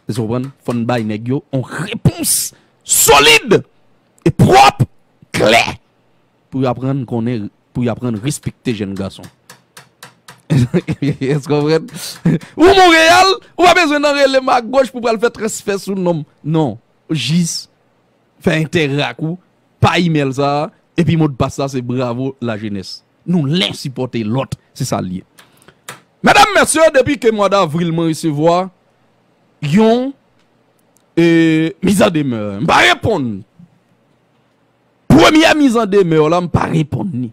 Èske w konprann? Fò n bay nèg yo yon repons solid e pwòp, klè. Pou y aprann konnen, pou y aprann respekte jèn gason. Èske w konprann? Ou Monreyal, ou pa bezwen nan rele m agoch pou pral fè transfè sou non m. Non. Jis fè entèrak ou pa imèl sa a, epi modpas la se bravo lajenès. Nou len sipòte lòt, se sa l ye. Medam, mesye, depi ke mwa davril mwen resevwa yon, e, mizandemè. M pa reponn. Premyè mizandemè w la, m pa reponn ni.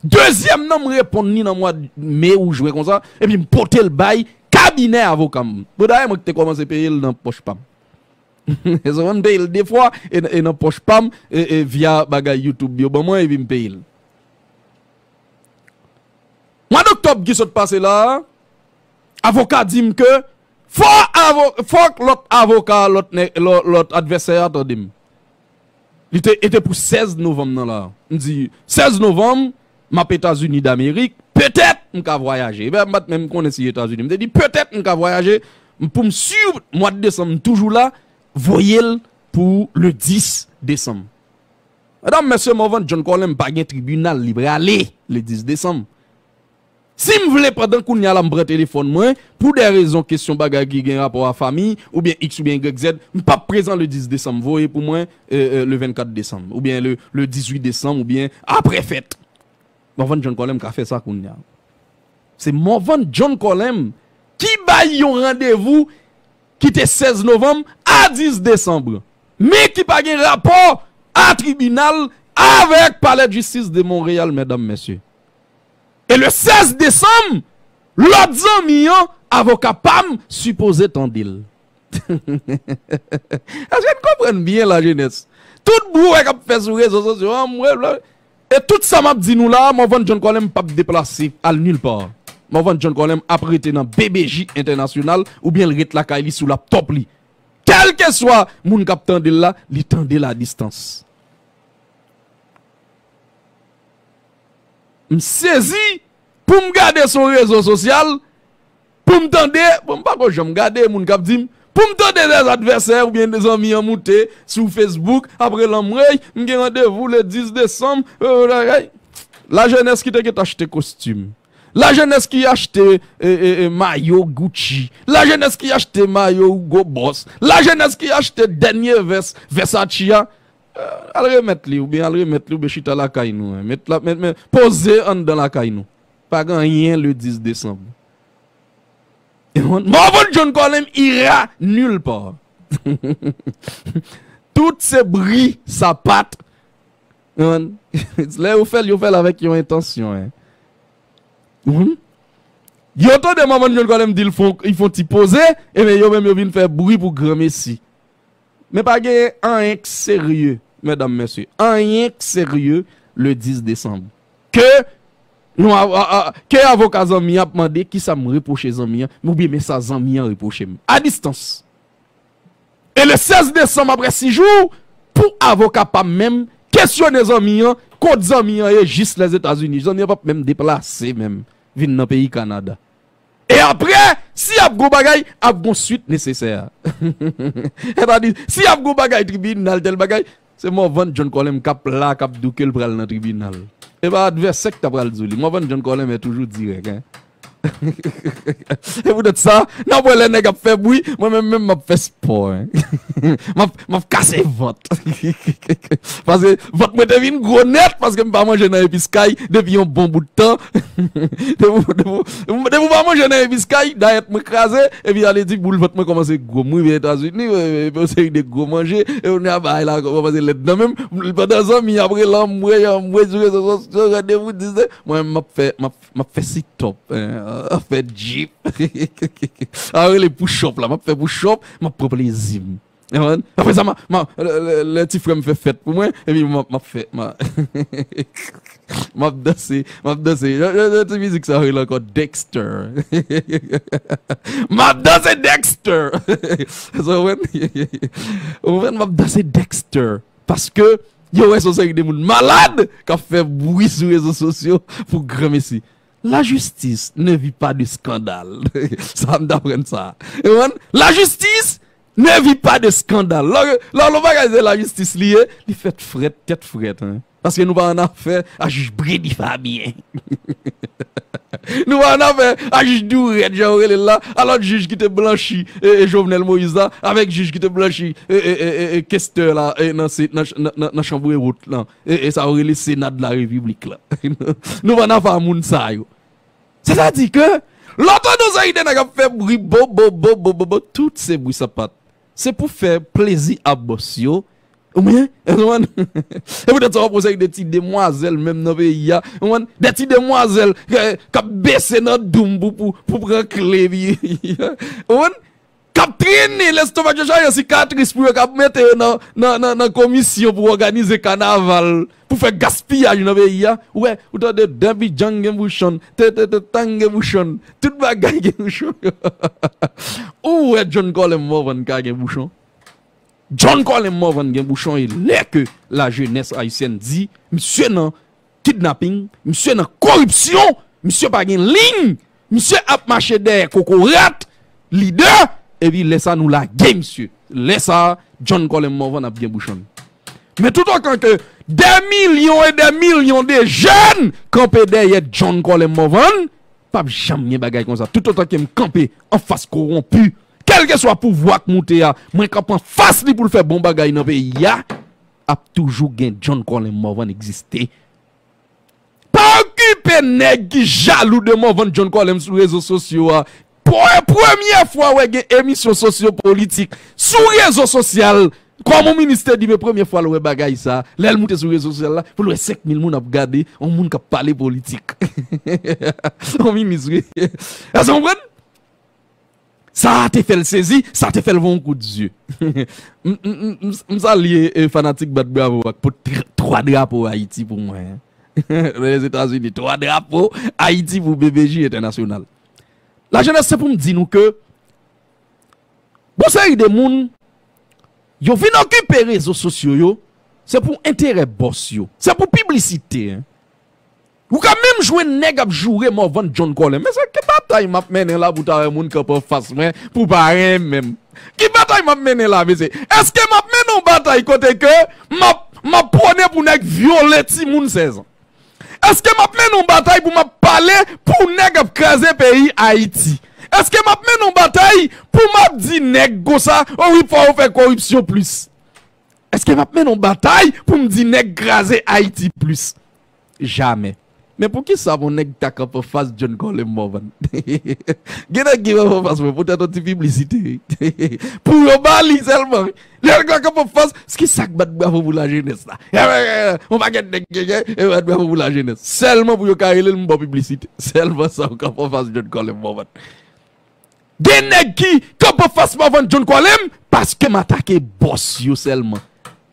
Dezyèm nan, m reponn ni nan mwa me ou jwe konsa, epi m pote l bay kabinè avoka m. Bon, dayè, mwen ki te kòmanse peye l nan pòch pa m. Èske w konprann? M peye l de fwa, e, e nan pòch pa m, e, e via bagay YouTube yo ban mwen, epi m peye l. Mwa doktòb ki sot pase la a, avoka di m ke fò avo-, fòk lòt avoka, lòt nè-, lò-, lòt advèsè a tande m. Li te, e te pou sèz novanm nan la. M di, sèz novanm, m ap Etazini Damerik, petèt m ka vwayaje. Ebyen, m pa t menm konnen si Etazini. M te di, petèt m ka vwayaje, m, pou m si mwa desanm m toujou la, voye l pou le dis desanm. Medam, mesye, Morvan John Colem pa gen tribinal, li prale le dis desanm. Si m vle, pandan kounye a la, m pran telefòn mwen, pou de rezon, kesyon bagay ki gen rapò a fanmi, oubyen X oubyen Y Z, m p ap prezan le dis desanm. Voye pou mwen, e, e, le vennkat desanm, oubyen le, le dizuit desanm, oubyen apre fèt. Morvan John Colem ka fè sa kounye a. Se Morvan John Colem ki bay yon randevou ki te sèz novanm a dis desanm, men ki pa gen rapò a tribinal avèk Palè de Jistis de Monreyal, medam, mesye. E le sèz desanm, lòt zanmi an avoka pa m sipoze tande l. Èske n konprann byen, lajenès? Tout bri w wè k ap fè sou rezo sosyo an, mwen, e tout sa m ap di nou la, Morvan John Colem p ap deplase al nil pa. Morvan John Colem ap rete nan B B J entènasyonal oubyen l ret lakay li sou laptòp li. Kèlkeswa moun k ap tande l la, li tande l a distans. M sezi pou m gade sou rezo sosyal, pou m tande, bon, m pa ko janm gade moun k ap di m, pou m tande dè advèsè oubyen dè zanmi an moute sou Facebook, apre l anmwey, m gen randevou le dis desanm, lajenès ki te gentan achte kostim, lajenès ki achte e, e, e, mayo Gucci, lajenès ki achte mayo Hugo Boss, lajenès ki achte dènye vès Versace a, al remèt li, oubyen al remèt li, oubyen chita lakay nou, en. Met la, met, met, poze anndan lakay nou. Pa gen anyen le dis desanm. Morvan John Colem ira nulle part. Tout se bri, sapat. Lè yo fè l, yo fè l avèk yon entansyon, en. Yo tande Morvan John Colem di l fon, li fon ti poze, ebyen yo menm yo vin fè bri pou granmesi. Men pa gen anyen k serye, medam, mesye. Anyen k serye le dis desanm. Ke nou a, a, a, ke avoka zanmi an ap mande kisa m repwoche zanmi an, oubyen men sa zanmi an repwoche m. A distans. E le sèz desanm, apre sis jou, pou avoka pa m menm kesyone zanmi an, kot zanmi an ye jis Lèzetazini. Zanmi an p ap menm deplase menm vin nan peyi Kanada. E apre, si ap gon bagay, ap gon swit nesesè. Sètadi, si ap gon bagay tribinal, tèl bagay, se Morvan John Colem k ap la, k ap di w ke l pral nan tribinal. E pa advèsè k ta pral di w li. Morvan John Colem est toujours direct, en. E poutèt sa, n ap wè lè nèg ap fè bri, mwen menm, menm m ap fè spò, en. M ap, m ap kase vant. Paske vant mwen te vin gwo nèt, paske m pa manje nan Episkay depi yon bon bout tan. Depi, depi, depi w pa manje nan Episkay, dayèt mwen kraze, epi ale di boul vant mwen kòmanse gwo. M rive Etazini, e, e, yon seri de gwo manje, e kounye a bagay la kòmanse lèd nan men m. Pandan zanmi apre l anmwey, anmwey sou rezo sosyo, randevou dis desanm, mwen m ap fè, m ap, m ap fè sit-up, en, fè jip. A rele push-up la, m ap fè push-up, m ap pran plezi m. Ou konprann? Apre sa, ma, ma, lè, lè, lè ti frè m fè fèt pou mwen, epi m ap, m ap fè, ma, m ap danse, m ap danse. Jan, jan, jan ti mizik sa rele ankò, Dexter. M ap danse Dexter. Ou konprann? Ou konprann? M ap danse Dexter. Paske yo wè se yon seri de moun malad k ap fè bri sou rezo sosyo pou granmesi. La justice ne vit pas de scandale. Sa m t aprann sa. Ou konprann? La justice ne vit pas de scandale. Lè, lè, lè bagay se la justice li ye, li fèt frèt, tèt frèt, en. Paske nou pa annafè a jij Bredy Fabien. Nou pa annafè a jij Dourèt, jan yo rele l la, a lòt jij ki te blanchi, e, e, Jovenel Moïse la, avèk jij ki te blanchi, e, e, e, e, e, Kester la, e, nan, se, nan, nan, nan, nan chanm wot lan. E, e sa yo rele Sena de la Repiblik la. Nou pa annafè a moun sa yo. Sètadi ke, lè w tande yon seri de nèg ap fè bri, bo, bo, bo, tout se bri sapat. Se pou fè plezi a bòs yo. Ou konprann? E poutèt sa w ap wè yon seri de ti demwazèl menm nan peyi a. Ou konprann? De ti demwazèl, e, k ap bese nan doum pou, pou, pou pran kle, pi, ou konprann? K ap trennen lestomak yo chaje sikatris pou yo ka mete yo nan, nan, nan, nan komisyon pou òganize kanaval, pou fè gaspiyaj nan peyi a. Ou wè, ou tande Debbie John gen bouchon, te, te, te, Tang gen bouchon, tout bagay gen bouchon. Ou wè John Colem Morvan ka gen bouchon? John Colem Morvan gen bouchon e lè ke la jeunesse haïtienne di, misye nan kidnaping, misye nan koripsyon, misye pa gen liy, misye ap mache dèyè kokorat, lidè, epi lè sa nou lage misye. Lè sa, John Colem Morvan ap gen bouchon. Men toutotan ke des millions et des millions de jeunes kanpe dèyè John Colem Morvan, p ap janm gen bagay konsa. Toutotan ke m kanpe anfas kowonpi, kèlkeswa pouvwa k moute a, mwen kanpe anfas li pou l fè bon bagay nan peyi a, ap toujou gen John Colem Morvan egziste. Pa okipe nèg ki jalou de Morvan John Colem sou rezo sosyo a. Pou premye fwa wè gen emisyon sosyo-politik sou rezo sosyal. Kòman minis te di, men premye fwa l wè bagay sa, lè l moute sou rezo sosyal la, pou l wè senk mil moun ap gade, yon moun k ap pale politik. Yon minis, wi. Èske w konprann? Sa te fè l sezi, sa te fè l voye yon kout zye. M, m, m, m, m salye, e, fanatik bat bravo ak pou tr-, twa drapo Ayiti pou mwen. Lèzetazini, twa drapo Ayiti pou B B J entènasyonal. Lajenès, se pou m di nou ke yon seri de moun, yo vin okipe rezo sosyo yo, se pou enterè bòs yo, se pou piblisite, en. Ou ka menm jwenn nèg ap joure Morvan John Colem. Men se ki batay m ap mennen la pou ta wè moun kanpe anfas mwen pou pa renmen m? Ki batay m ap mennen la, mesye? Èske m ap mennen yon batay kote ke m ap, m ap pwone pou nèg vyole timoun sèz an? Èske m ap mennen yon batay pou m ap pale pou nèg ap kraze peyi Ayiti? Èske m ap mennen yon batay pou m ap di nèg konsa, o wi, fò yo fè koripsyon plis? Èske m ap mennen yon batay pou m di nèg kraze Ayiti plis? Jamè. Men poukisa pou nèg ta kanpe anfas John Colem Morvan? Gen nèg ki kanpe anfas mwen poutèt yon ti piblisite. Pou yo ba li sèlman. Lè nèg la kanpe anfas, ki sa k bat bravo pou lajenès la? Yon pakèt nèg ki bat bravo pou lajenès. Sèlman pou yo ka rele l, m ba w piblisite. Sèlman sa, ou kanpe anfas John Colem Morvan. Gen nèg ki kanpe anfas Morvan John Colem paske m atake bòs yo sèlman.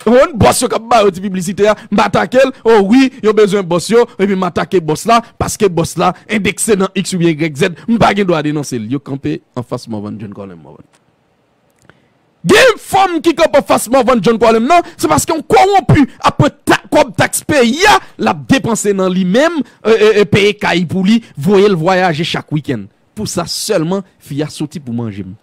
Ou konprann? Bòs yo k ap ba yo ti piblisite a, m atake l, o wi, yo bezwen bòs yo, epi m atake bòs la, paske bòs la endekse nan X oubyen Y Z, m pa gen dwa denonse l. Yo kanpe anfas Morvan John Colem Morvan. Gen fanm ki kanpe anfas Morvan John Colem nan, se paske yon kowonpi ap pran ta-, kòb taks peyi a, l ap depanse nan li menm, e, e, e, peye kay pou li, voye l vwayaje chak wikenn. Pou sa sèlman, fi a soti pou manje m.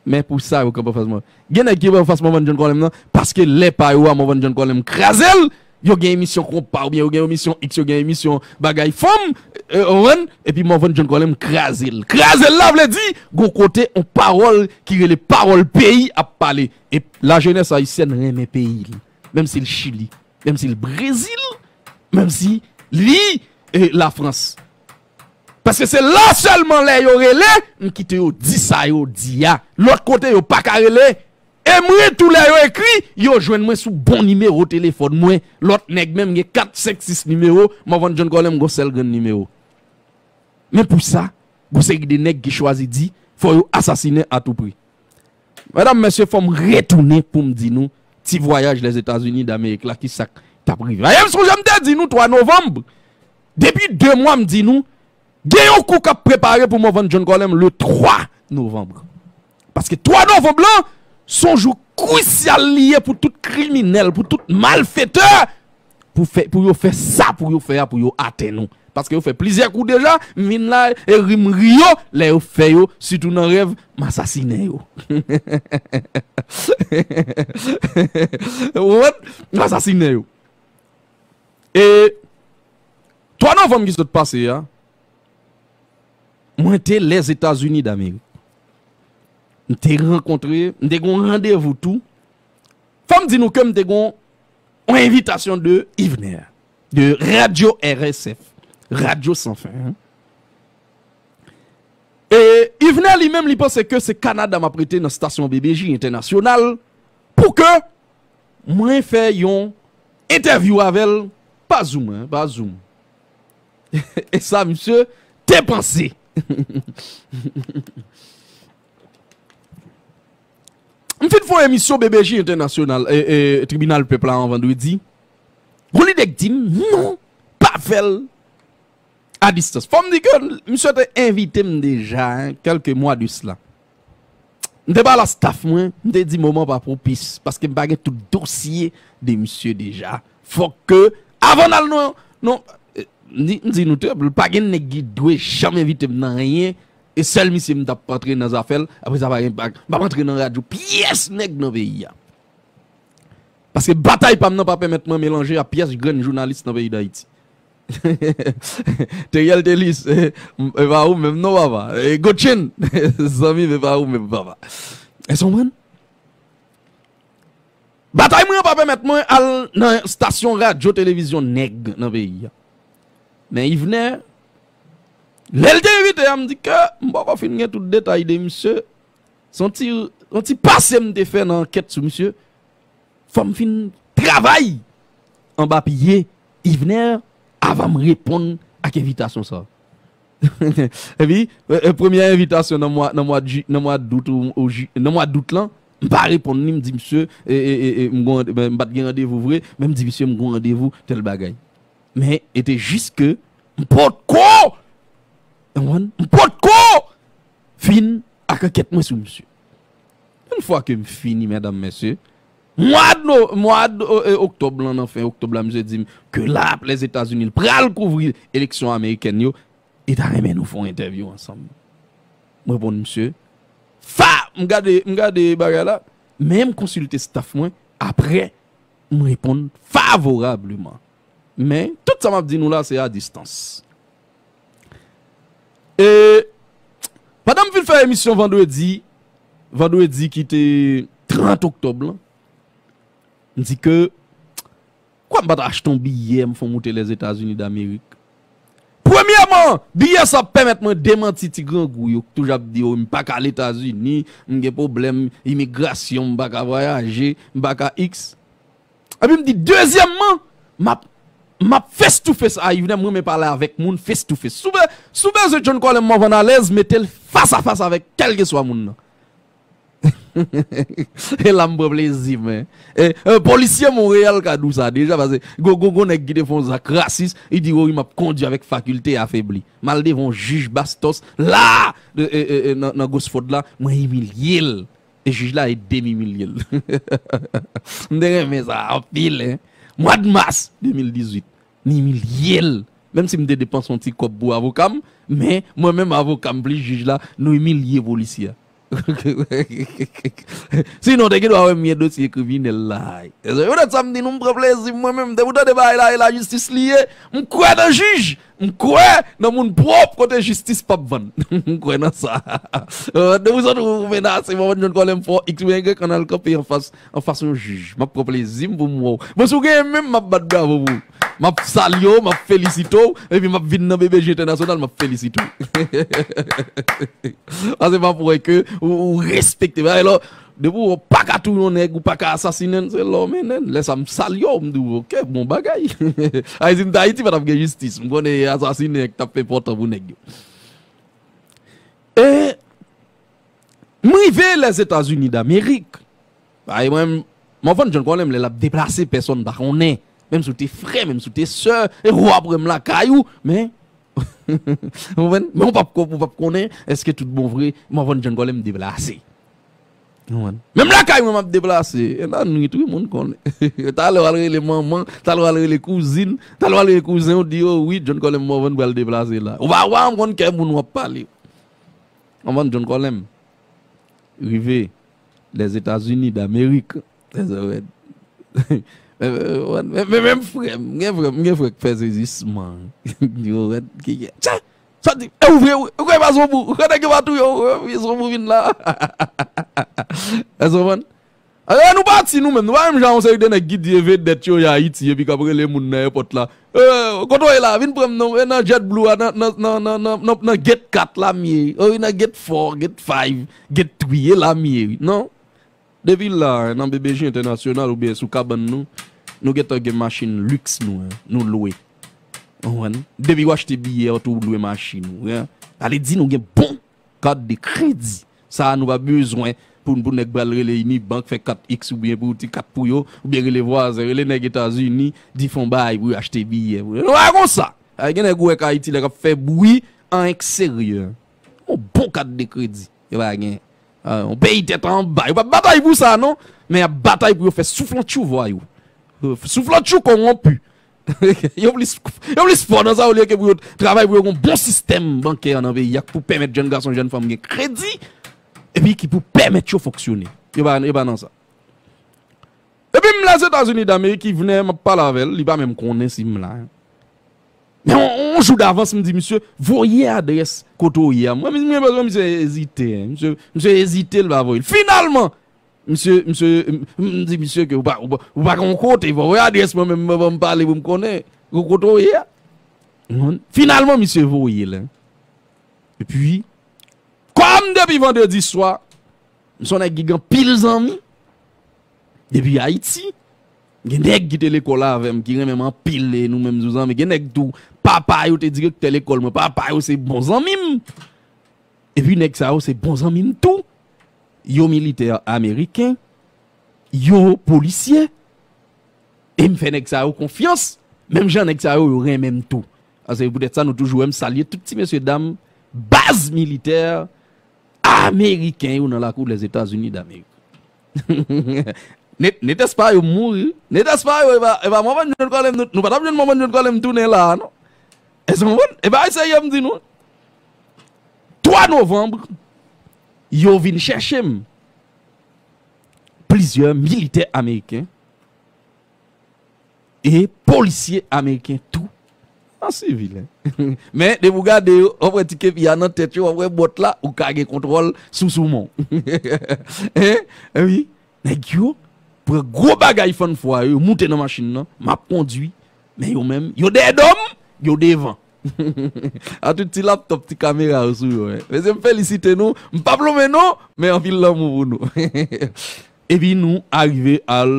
Men pou sa, yo kanpe anfas mwen. Gen nèg ki kanpe anfas Morvan John Colem nan, paske lè pa yo a, Morvan John Colem kraze l, yo gen emisyon konpa, oubyen yo gen emisyon X, yo gen emisyon bagay fanm, e, ou konprann? Epi Morvan John Colem kraze l. Kraze l la vle di, gon kote, on pawòl ki rele pawòl peyi ap pale. E lajenès ayisyèn renmen peyi l. Menm si l Chili, menm si l Brezil, menm si li, e, Lafrans. Paske se la sèlman lè yo rele, m kite yo di sa yo di a. Lòt kote yo pa ka rele. E mwen tou lè yo ekri, yo jwenn mwen sou bon nimewo telefòn mwen. Lòt nèg menm gen kat, senk, sis nimewo, Morvan John Colem gon sèl grenn nimewo. Men pou sa, gon seri de nèg ki chwazi di, fò yo asasinen a tou pri. Medam, mesye, fò m retounen pou m di nou, ti vwayaj Lèzetazini Damerik la, ki sa k t ap rive. Ayè, m sonje m te di nou twa novanm, depi de mwa m di nou, gen yon kou k ap prepare pou Morvan John Colem le twa novanm. Paske twa novanm lan, se yon jou krisyal li ye pou tout kriminèl, pou tout malfetè, pou fè, pou yo fè sa pou yo fè a, pou yo atenn ou. Paske yo fè plizyè kou deja, m vin la, e ri m ri yo, lè yo fè yo, sitou nan rèv, m asasinen yo. Ou konprann? M asasinen yo. E twa novanm ki sot pase a, mwen te Lèzetazini Damerik. M te rankontre, m te gen yon randevou tou. Fò m di nou ke m te gen yon envitasyon de Yvener, de Radio R S F, Radio Sans Fin. E Yvener li menm, li panse ke se Kanada m ap rete nan stasyon B B J entènasyonal pou ke mwen fè yon entèvyou avè l pa Zoom, en, pa Zoom. E sa, misye te panse. M fin fè yon emisyon B B J entènasyonal, e, e, Tribinal Pèp la an vandredi. Gon lidè k di m, non, pa fè l a distans. Fò m di ke misye te envite m deja, en, kèlke mwa de sila. M te pale a staff mwen, m te di moman pa pwopis, paske m pa gen tout dosye de misye deja. Fòk ke, avan n al nan, nan, e, m di, m di nou te, pa gen nèg ki dwe janm envite m nan anyen, e sèl misye m t ap antre nan zafè l, apre sa pa gen, pa, m p ap antre nan radyo pyès nèg nan peyi a. Paske batay pa m nan pa pèmèt mwen melanje a pyès grenn jounalis nan peyi Dayiti. Teriel Telis, e, e pa ou menm non, papa. E Gotchen, zanmi m, e pa ou menm, papa. Èske w konprann? Batay mwen an pa pèmèt mwen al nan stasyon radyo televizyon nèg nan peyi a. Men Yvener, lè l te envite a, m di ke m poko fin gen tout detay de misye. Se yon ti, yon ti pase m te fè nan ankèt sou misye. Fò m fin travay anba pye Yvener avan m reponn ak envitasyon sa a. Epi, e, e, premyè envitasyon nan mwa, nan mwa, nan mwa dout, ou, ou, nan mwa dout lan, m pa reponn li, m di misye, e, e, e, e, m, gon, m pa t gen randevou vre, men m di misye m gon randevou, tèl bagay. Men, e te jis ke m potko, w konprann? M potko fin ak ankèt mwen sou misye. Yon fwa ke m fini, medam, mesye, mwa d no, mwa d, e, e, oktòb lan, nan fen oktòb la, misye di m ke l ap Lèzetazini, l pral kouvri eleksyon amerikèn yo, e ta renmen nou fè yon entèvyou ansanm. M reponn misye, fa, m gade, m gade bagay la, men m konsilte staff mwen, apre, m reponn favorableman. Men, tout sa m ap di nou la, se a distans. E, pandan m fin fè emisyon vandredi, vandredi ki te trant oktòb lan, m di ke, kwa m pa t achte yon biyè, m fè w moute Lèzetazini Damerik? Premyèman, biyè sa ap pèmèt mwen demanti ti grangou yo k toujou ap di, o, m pa ka al Etazini, m gen pwoblèm imigrasyon, m pa ka vwayaje, m pa ka X. Epi m di, dezyèmman, m ap, m ap face to face a Yvenè, m renmen pale avèk moun face to face. Si w be-, si w bezwen John Colem Morvan alèz, mete l fas a fas avèk kèlkeswa moun nan. E la m pran plezi, men. E, e, polisye Monreyal ka di w sa deja, paske gon, gon, gon nèg ki te fè yon zak rasis, li di, o wi, m ap kondui avèk fakilte afebli. M al devan yon jij Bastos, la, e, e, e, e, nan, nan Gosford la, mwen imilye l. E jij la e demimilye l. M te renmen sa anpil, en. Mwa d mas de mil dizuit, m imilye l. Menm si m te depanse yon ti kòb pou avoka m, men mwen menm avoka m plis jij la, nou imilye polisye a. Sinon, te gen dwa wè m gen dosye kriminèl la. Petèt sa m di nou, m pran plezi m mwen menm. Depi w tande bagay la, e lajistis li ye. M kwè nan jij. M kwè nan moun pwòp kote jistis p ap vann. M kwè nan sa. Depi w sot ou menase, mwen, John Colem fò, X, ou Y, ann al kanpe anfas, anfas yon jij. M ap pran plezi m pou m wè w. Bon, si w genyen menm, m ap bat bravo pou ou. M ap salye w, m ap felisite w, epi m ap vin nan B B J Entènasyonal, m ap felisite w. Paske m ap wè ke ou, ou respekte. Alò, depi w pa ka touye yon nèg, ou pa ka asasinen l, se lè w mennen l. Lè sa m salye w, m di w, oke, bon bagay. Ayiti, m t Ayiti, pa t ap gen jistis. M konnen e asasinen k t ap enpòtan pou nèg yo. E m rive Lèzetazini Damerik. Ay, mwen, Morvan John Colem, lè l ap deplase, pèsonn pa konnen. Menm si w te frè, menm si w te sè, e w ap wè m lakay ou, men, ou konprann? Men w p ap ko-, ou p ap konnen, èske tout bon vre, Morvan John Colem deplase. Ou konprann? Menm lakay mwen m ap deplase, e nan nwit, wi, moun konnen. Talè w al rele manman, talè w al rele kouzin, talè w al rele kouzen, ou di, o wi, John Colem Morvan pral deplase la. Ou pa wè, m konn kè moun w ap pale. Morvan John Colem rive Lèzetazini Damerik. Lèzòrèd. Men, men, men, men, men frè m, m gen frè, m gen frè k fè sezisman. Yo rèd, ki gen. Tcha! Sa di, e ou vre, ou kwè pa zonbou, ou kwè nèg yo pa touye w, e zonbou vin la. Èske w konprann? Alò, nou pati nou menm, nou pa menm jan yon seri de nèg ki di e vedèt yo ye Ayiti, epi k ap rele moun nan èpòt la. E, kote w ye la, vin pran m non, e nan JetBlue a, nan, nan, nan, nan, nan, nan, nan gate kat la m ye, e nan gate four, gate five, gate three, e la m ye, wi, non? Depi la, nan B B J Entènasyonal oubyen sou kabann nou, nou gentan gen machin liks nou, en, nou lwe. Ou konprann? Depi w achte biyè, ou tou lwe machin ou, en. Sa vle di nou gen bon kat de kredi. Sa a nou pa bezwen pou, pou nèg pral rele Unibank, fè kat X oubyen pou ti kat pou yo, oubyen rele vwazen, rele nèg Etazini, di fè yon bagay pou yo achte biyè. Nou pa konsa. Ay, gen nèg ou wè k Ayiti la k ap fè bri an eksteryè. Yon bon kat de kredi. Yo pa gen. Ah, yon peyi tèt anba. Yo p ap batay pou sa, non. Men y ap batay pou yo fè souflantchou vwayou. Souflantchou kowonpi. Yo plis, yo plis fò nan sa olye ke pou yo travay pou yo gen yon bon sistèm bankè nan peyi a pou pèmèt jèn gason, jèn fanm gen kredi, epi ki pou pèmèt yo fonksyone. Yo pa, yo pa nan sa. Epi m Lèzetazini Damerik, Yvenè, m ap pale avè l, li pa menm konnen si m la. Men on, on jou davans, m di, "Misye, voye adrès kote w ye a." Mwen, mwen bezwen misye ezite, en. Misye, misye ezite, l pa voye l. Finalman, misye, misye, m, m di misye ke ou pa, ou pa, ou pa gen yon kote, voye adrès mwen menm, mwen, mwen pale pou m konnen kote w ye a. Finalman, misye voye l, en. Epi, kòm depi vandredi swa, m se yon nèg ki gen anpil zanmi depi Ayiti. Gen nèg ki te lekòl avè m, ki renmen m anpil, e nou menm tou zanmi. Gen nèg tou, Papa yo te direktè lekòl mwen. Papa yo se bon zanmi m. Epi nèg sa yo se bon zanmi m tou. Yo militè ameriken. Yo polisye. E m fè nèg sa yo konfyans. Menm jan nèg sa yo, yo renmen m tou. A, se poutèt sa nou toujou wè m salye tout ti mesye dam baz militè ameriken yo nan lakou Lèzetazini Damerik. Nèt, nèt espa yo mouri. Nèt espa yo, e pa, e pa Mòvann John Colem, nou, nou pa t ap jwenn Mòvann John Colem tounen la a, non. Èske w konprann? E pa serye m di nou. Twa novanm, yo vin chèche m. Plizyè militè ameriken e polisye ameriken tou an sivil, en. Men, depi w gade yo, w ap wè ti kepi a nan tèt yo, w ap wè bòt la, ou ka gen kontwòl sou soumon. En? Wi. Nèg yo pran gwo bagay fann fwa yo, yo moute nan machin nan, m ap kondui. Men yo menm, yo dèyè do m, yo devan. A tout ti laptòp, ti kamera yo sou yo, en. Mesye, m felisite nou. M p ap lonmen non, men anpil lanmou pou nou. Epi nou arive al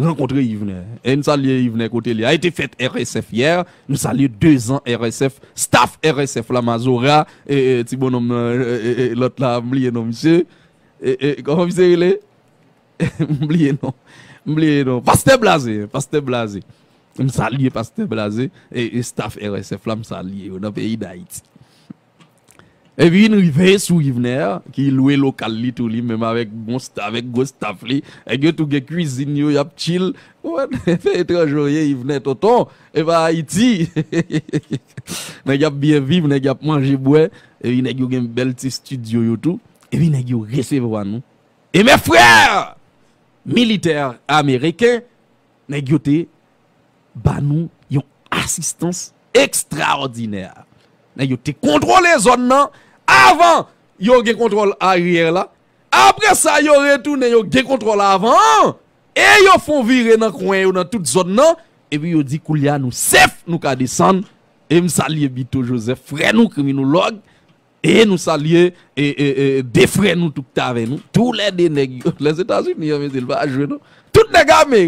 rankontre Yvener. E n salye Yvener kote li a. Ete fèt R S F yè. Nou salye dezan R S F, staff R S F la, Mazora, e, e, ti bonnonm nan, e, e, e, lòt la, m bliye non misye. E, e, kòman misye rele? M bliye non. M bliye non. Pastè Blaze, Pastè Blaze. M salye Pastè Blaze e, e staff R S F la, m salye yo nan peyi Dayiti. Epi n rive sou Yvener, ki lwe lokal li tou li menm avèk bon sta-, avèk gwo staff li. Nèg yo tou gen kwizin yo, y ap chill. Ou wè, peyi etranje w ye, Yvener tonton. E pa Ayiti. Nèg y ap byen viv, nèg y ap manje, bwè. Epi nèg yo gen bèl ti estidyo yo tou. Epi nèg yo resevwa nou. E mes frères, militè ameriken, nèg yo te ba nou yon asistans ekstraòdinè. Nèg yo te kontwole zòn nan avan yo gen kontwòl aryè la. Apre sa, yo retounen, yo gen kontwòl avan an. E yo fè yon vire nan kwen yo, nan tout zòn nan. Epi yo di, koulye a, nou sèf, nou ka desann. E m salye Bito Joseph, frè nou, kriminolog. E nou salye, e, e, e, de frè nou tou ki t avè nou. Toulède nèg yo. Lèzetazini an, mesye, l pa jwe, non. Tout nèg ame.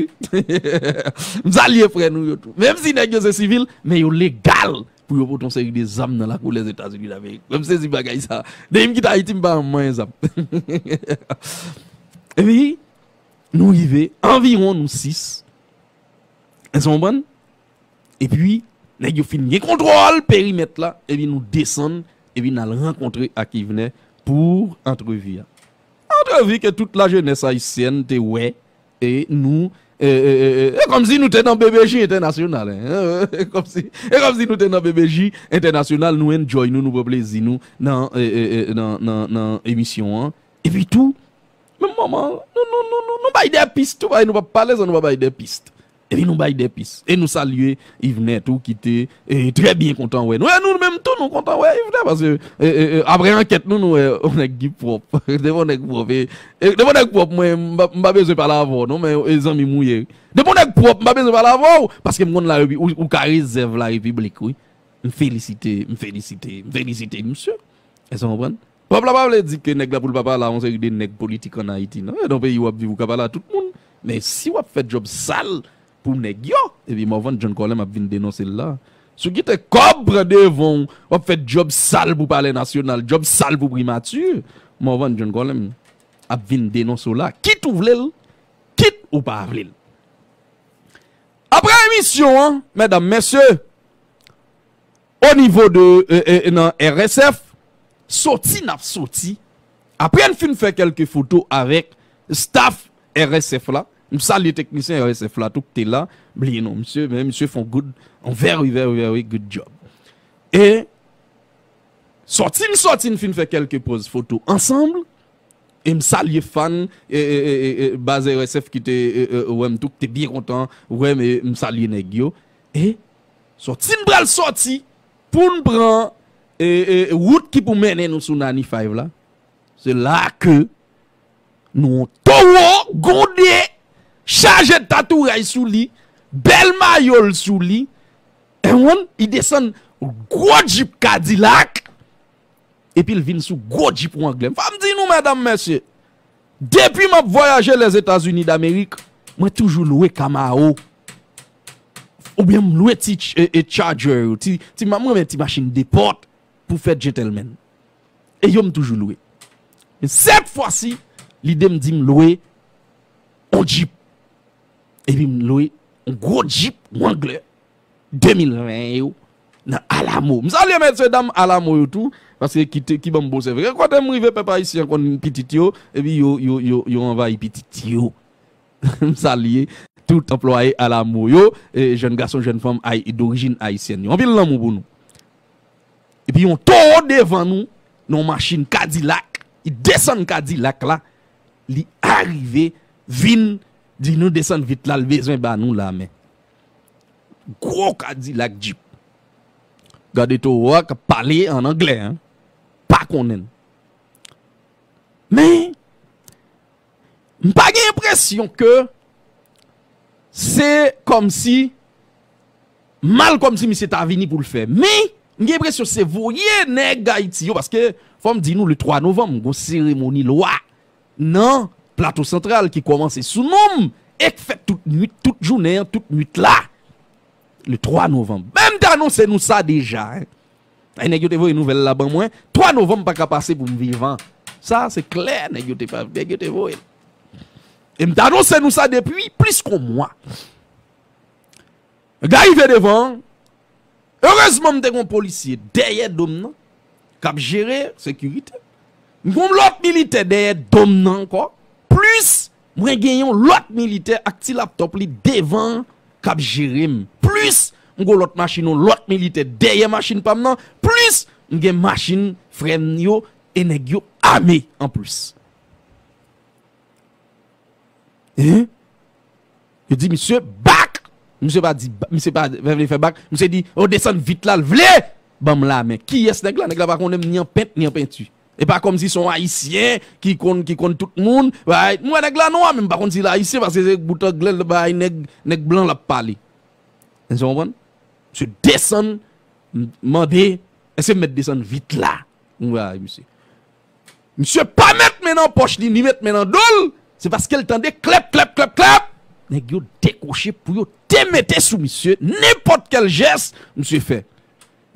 M salye frè nou yo tou. Menm si nèg yo se sivil, men yo legal pou yo pote yon seri de zam nan lakou Lèzetazini Damerik. Mwen m sezi bagay sa. Depi m kite Ayiti, m pa janm manyen zam. Epi, nou rive anviwon nou sis. Èske w konprann? Epi, nèg yo fin gen kontwòl perimèt la, epi nou desann, epi n al rankontre ak Yvener pou antrevi a. Antrevi ke tout lajenès ayisyèn te wè, e nou, e, e, e, e, e kòmsi nou te nan B B J entènasyonal, en. E kòmsi, e kòmsi nou te nan B B J entènasyonal, nou enjoy nou, nou pran plezi nou nan, e, e, e, nan, nan, nan emisyon an. Epi tou, menm moman, nou, nou, nou, nou, nou bay de pis tou, bay nou pa pale san nou pa bay de pis. Epi nou bay de pis. E nou salye Yvener tou ki te, e, trè byen kontan wè nou. E nou menm tou nou kontan wè Yvener paske, e, e, e, apre ankèt nou, nou wè yon nèg ki pwòp. Depi yon nèg pwòp, e, e, depi yon nèg pwòp, mwen, m pa, m pa bezwen pale avè w non, men e zanmi m ou ye. Depi yon nèg pwòp, m pa bezwen pale avè w, paske m konn la, ou, ou ka rezèv la repiblik, wi. M felisite, m felisite, m felisite misye. Èske w konprann? Pwòp la pa vle di ke nèg la pou l pa pale a yon seri de nèg politik ann Ayiti, non. E nan peyi w ap viv, ou ka pale a tout moun. Men si w ap fè djòb sal pou nèg yo, epi Morvan John Colem ap vin denonse l la. Si w kite kòb pran devan w, w ap fè djòb sal pou Palè Nasyonal, djòb sal pou primati, Morvan John Colem ap vin denonse w la. Kit ou vle l, kit ou pa vle l. Apre emisyon an, medam, mesye, o nivo de, e, e, nan R S F, soti n ap soti. Apre n fin fè kèlke foto avèk staff R S F la, m salye teknisyen R S F la tou ki te la, bliye non misye, men misye fè yon good, yon very, very, very good job. E soti n soti, n fin fè kèlke pòz foto ansanm, e m salye fan, e, e, e, e, e, baz R S F ki te, e, e, wè m tou, ki te byen kontan wè m, e m salye nèg yo. E sòti n pral sòti pou n pran, e, e, wout ki pou mennen nou sou Nani Five la. Se la ke nou wè yon towo gonde, chaje tatouray sou li, bèl mayo l sou li. E wonn, li desann gwo djip Kadilak. Epi l vin sou gwo djip Wrangler. Fò m di nou, medam, mesye, depi m ap vwayaje Lèzetazini Damerik, mwen toujou lwe Camaro. Oubyen m lwe ti ch- e, e Charger yo, ti, ti, m renmen ti machin de pòt pou fè gentleman. E yo m toujou lwe. Men sèt fwa si, lide m di m lwe yon Jeep. Epi m lwe yon gwo Jeep Wrangler de mil ven yo nan Alamo. M salye mesye dam Alamo yo tou, paske ki, te, ki ban m bon sèvis. Gen kote m rive, pèp ayisyen konn pitit yo, epi yo, yo, yo, yo anvayi pitit yo. M salye tout anplwaye Alamo yo, e jèn gason, jèn fanm ay, dorijin ayisyèn yo. Anpil lanmou pou nou. Epi yon towo devan nou, nan yon machin Kadilak, li desann Kadilak la, li arive vin di nou desann vit la, l bezwen ba nou lamen. Gwo Kadilak Jeep. Gade towo a k ap pale an anglè, en. Pa konnen l. Men, m pa gen enpresyon ke se kòmsi, mal kòmsi misye ta vini pou l fè. Men, m gen enpresyon se voye nèg Ayiti yo, paske fò m di nou, le twa novanm, gon seremoni lwa nan Plato Santral ki kòmanse sou non m e k fèt tout nwit, tout jounen an, tout nwit la. Le twa novanm. Men m te anonse nou sa deja, en. Ay, nèg yo te voye nouvèl la ban mwen, twa novanm pa ka pase pou m vivan. Sa, se klè, nèg yo te pa, nèg yo te voye l. E m te anonse nou sa depi plis ke yon mwa. Nèg la rive devan, erezman, m te gen yon polisye dèyè do m nan, k ap jere sekirite. M gen yon lòt militè dèyè do m nan ankò. Plis, mwen gen yon lòt militè ak ti laptòp li devan k ap jere m. Plis, m gen yon lòt machin, yon lòt militè dèyè machin pa m nan. Plis, m gen machin frè m yo e nèg yo ame anplis. Hein? Yo di misye bak. Misye pa di, misye pa vle fè bak. Misye di, o desann vit la, l vle ban m lamen. Kiyès nèg la? Nèg la pa konnen m ni an pent, ni an penti. E pa kòmsi se yon Ayisyen ki konn, ki konn tout moun. Bay, m wè nèg la non, men m pa konn si l Ayisyen, paske se bout anglè, bay nèg, nèg blan l ap pale. Èske w konprann? Misye desann, m- mande, èske m mèt desann vit la? M wè misye. Misye pa met men nan pòch li, ni met men nan do l. Se paske l tande klèp, klèp, klèp, klèp. Nèg yo dekwoche pou yo te mete sou misye. Nenpòt kèl jès misye fè.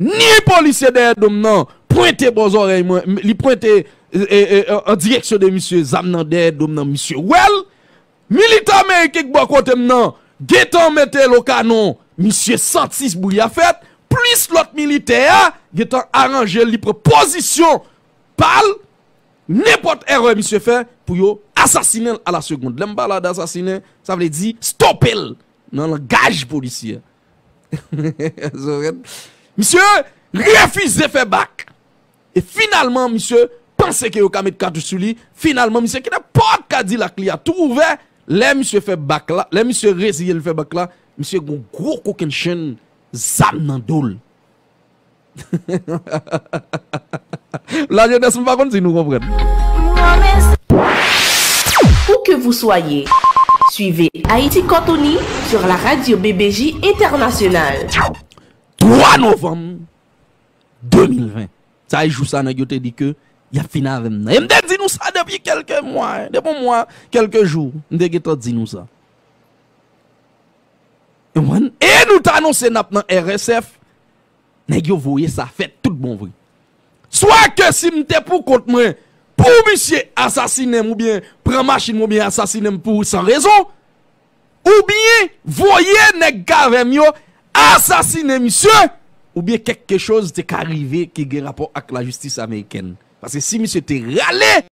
Ni polisye dèyè do m nan pwente bò zòrèy mwen, m- li pwente e, e, e, an direksyon de misye, zam nan dèyè do m nan, misye wè l. Militè ameriken k bò kote m nan gentan mete l o kanon, misye santi bri a fèt, plis lòt militè a gentan aranje l, li pran pozisyon pa l, nenpòt erè misye fè pou yo asasinen l a la segonn. Lè m pale de asasinen, sa vle di stope l nan langaj polisye. Misye refize fè bak. E finalman, misye panse ke yo ka met katouch sou li. Finalman, misye kite pòt Kadilak li a tou ouvè. Lè misye fè bak la, lè misye reziye l fè bak la, misye gon gwo kokennchenn zam nan do l. Lajenès, m pa konn si nou konprann. Où que vous soyez, suivez Haïti Cortoni sur la radio B B J Internationale. Twa novanm de mil ven. Sa e jou sa nèg yo te di ke y ap fin avè m nan. E m te di nou sa depi kèlke mwa, depi yon mwa, kèlke jou, m te gentan di nou sa. Ou konprann? E nou t anonse n ap nan R S F, nèg yo voye sa fèt tout bon vre. Swa ke si m te pou kont mwen, pou misye asasinen m oubyen pran machin mwen oubyen asasinen m pou san rezon, oubyen voye nèg k avè m yo asasinen misye, oubyen kèk kechoz te ka rive ki gen rapò ak lajistis amerikèn. Paske si misye te rale,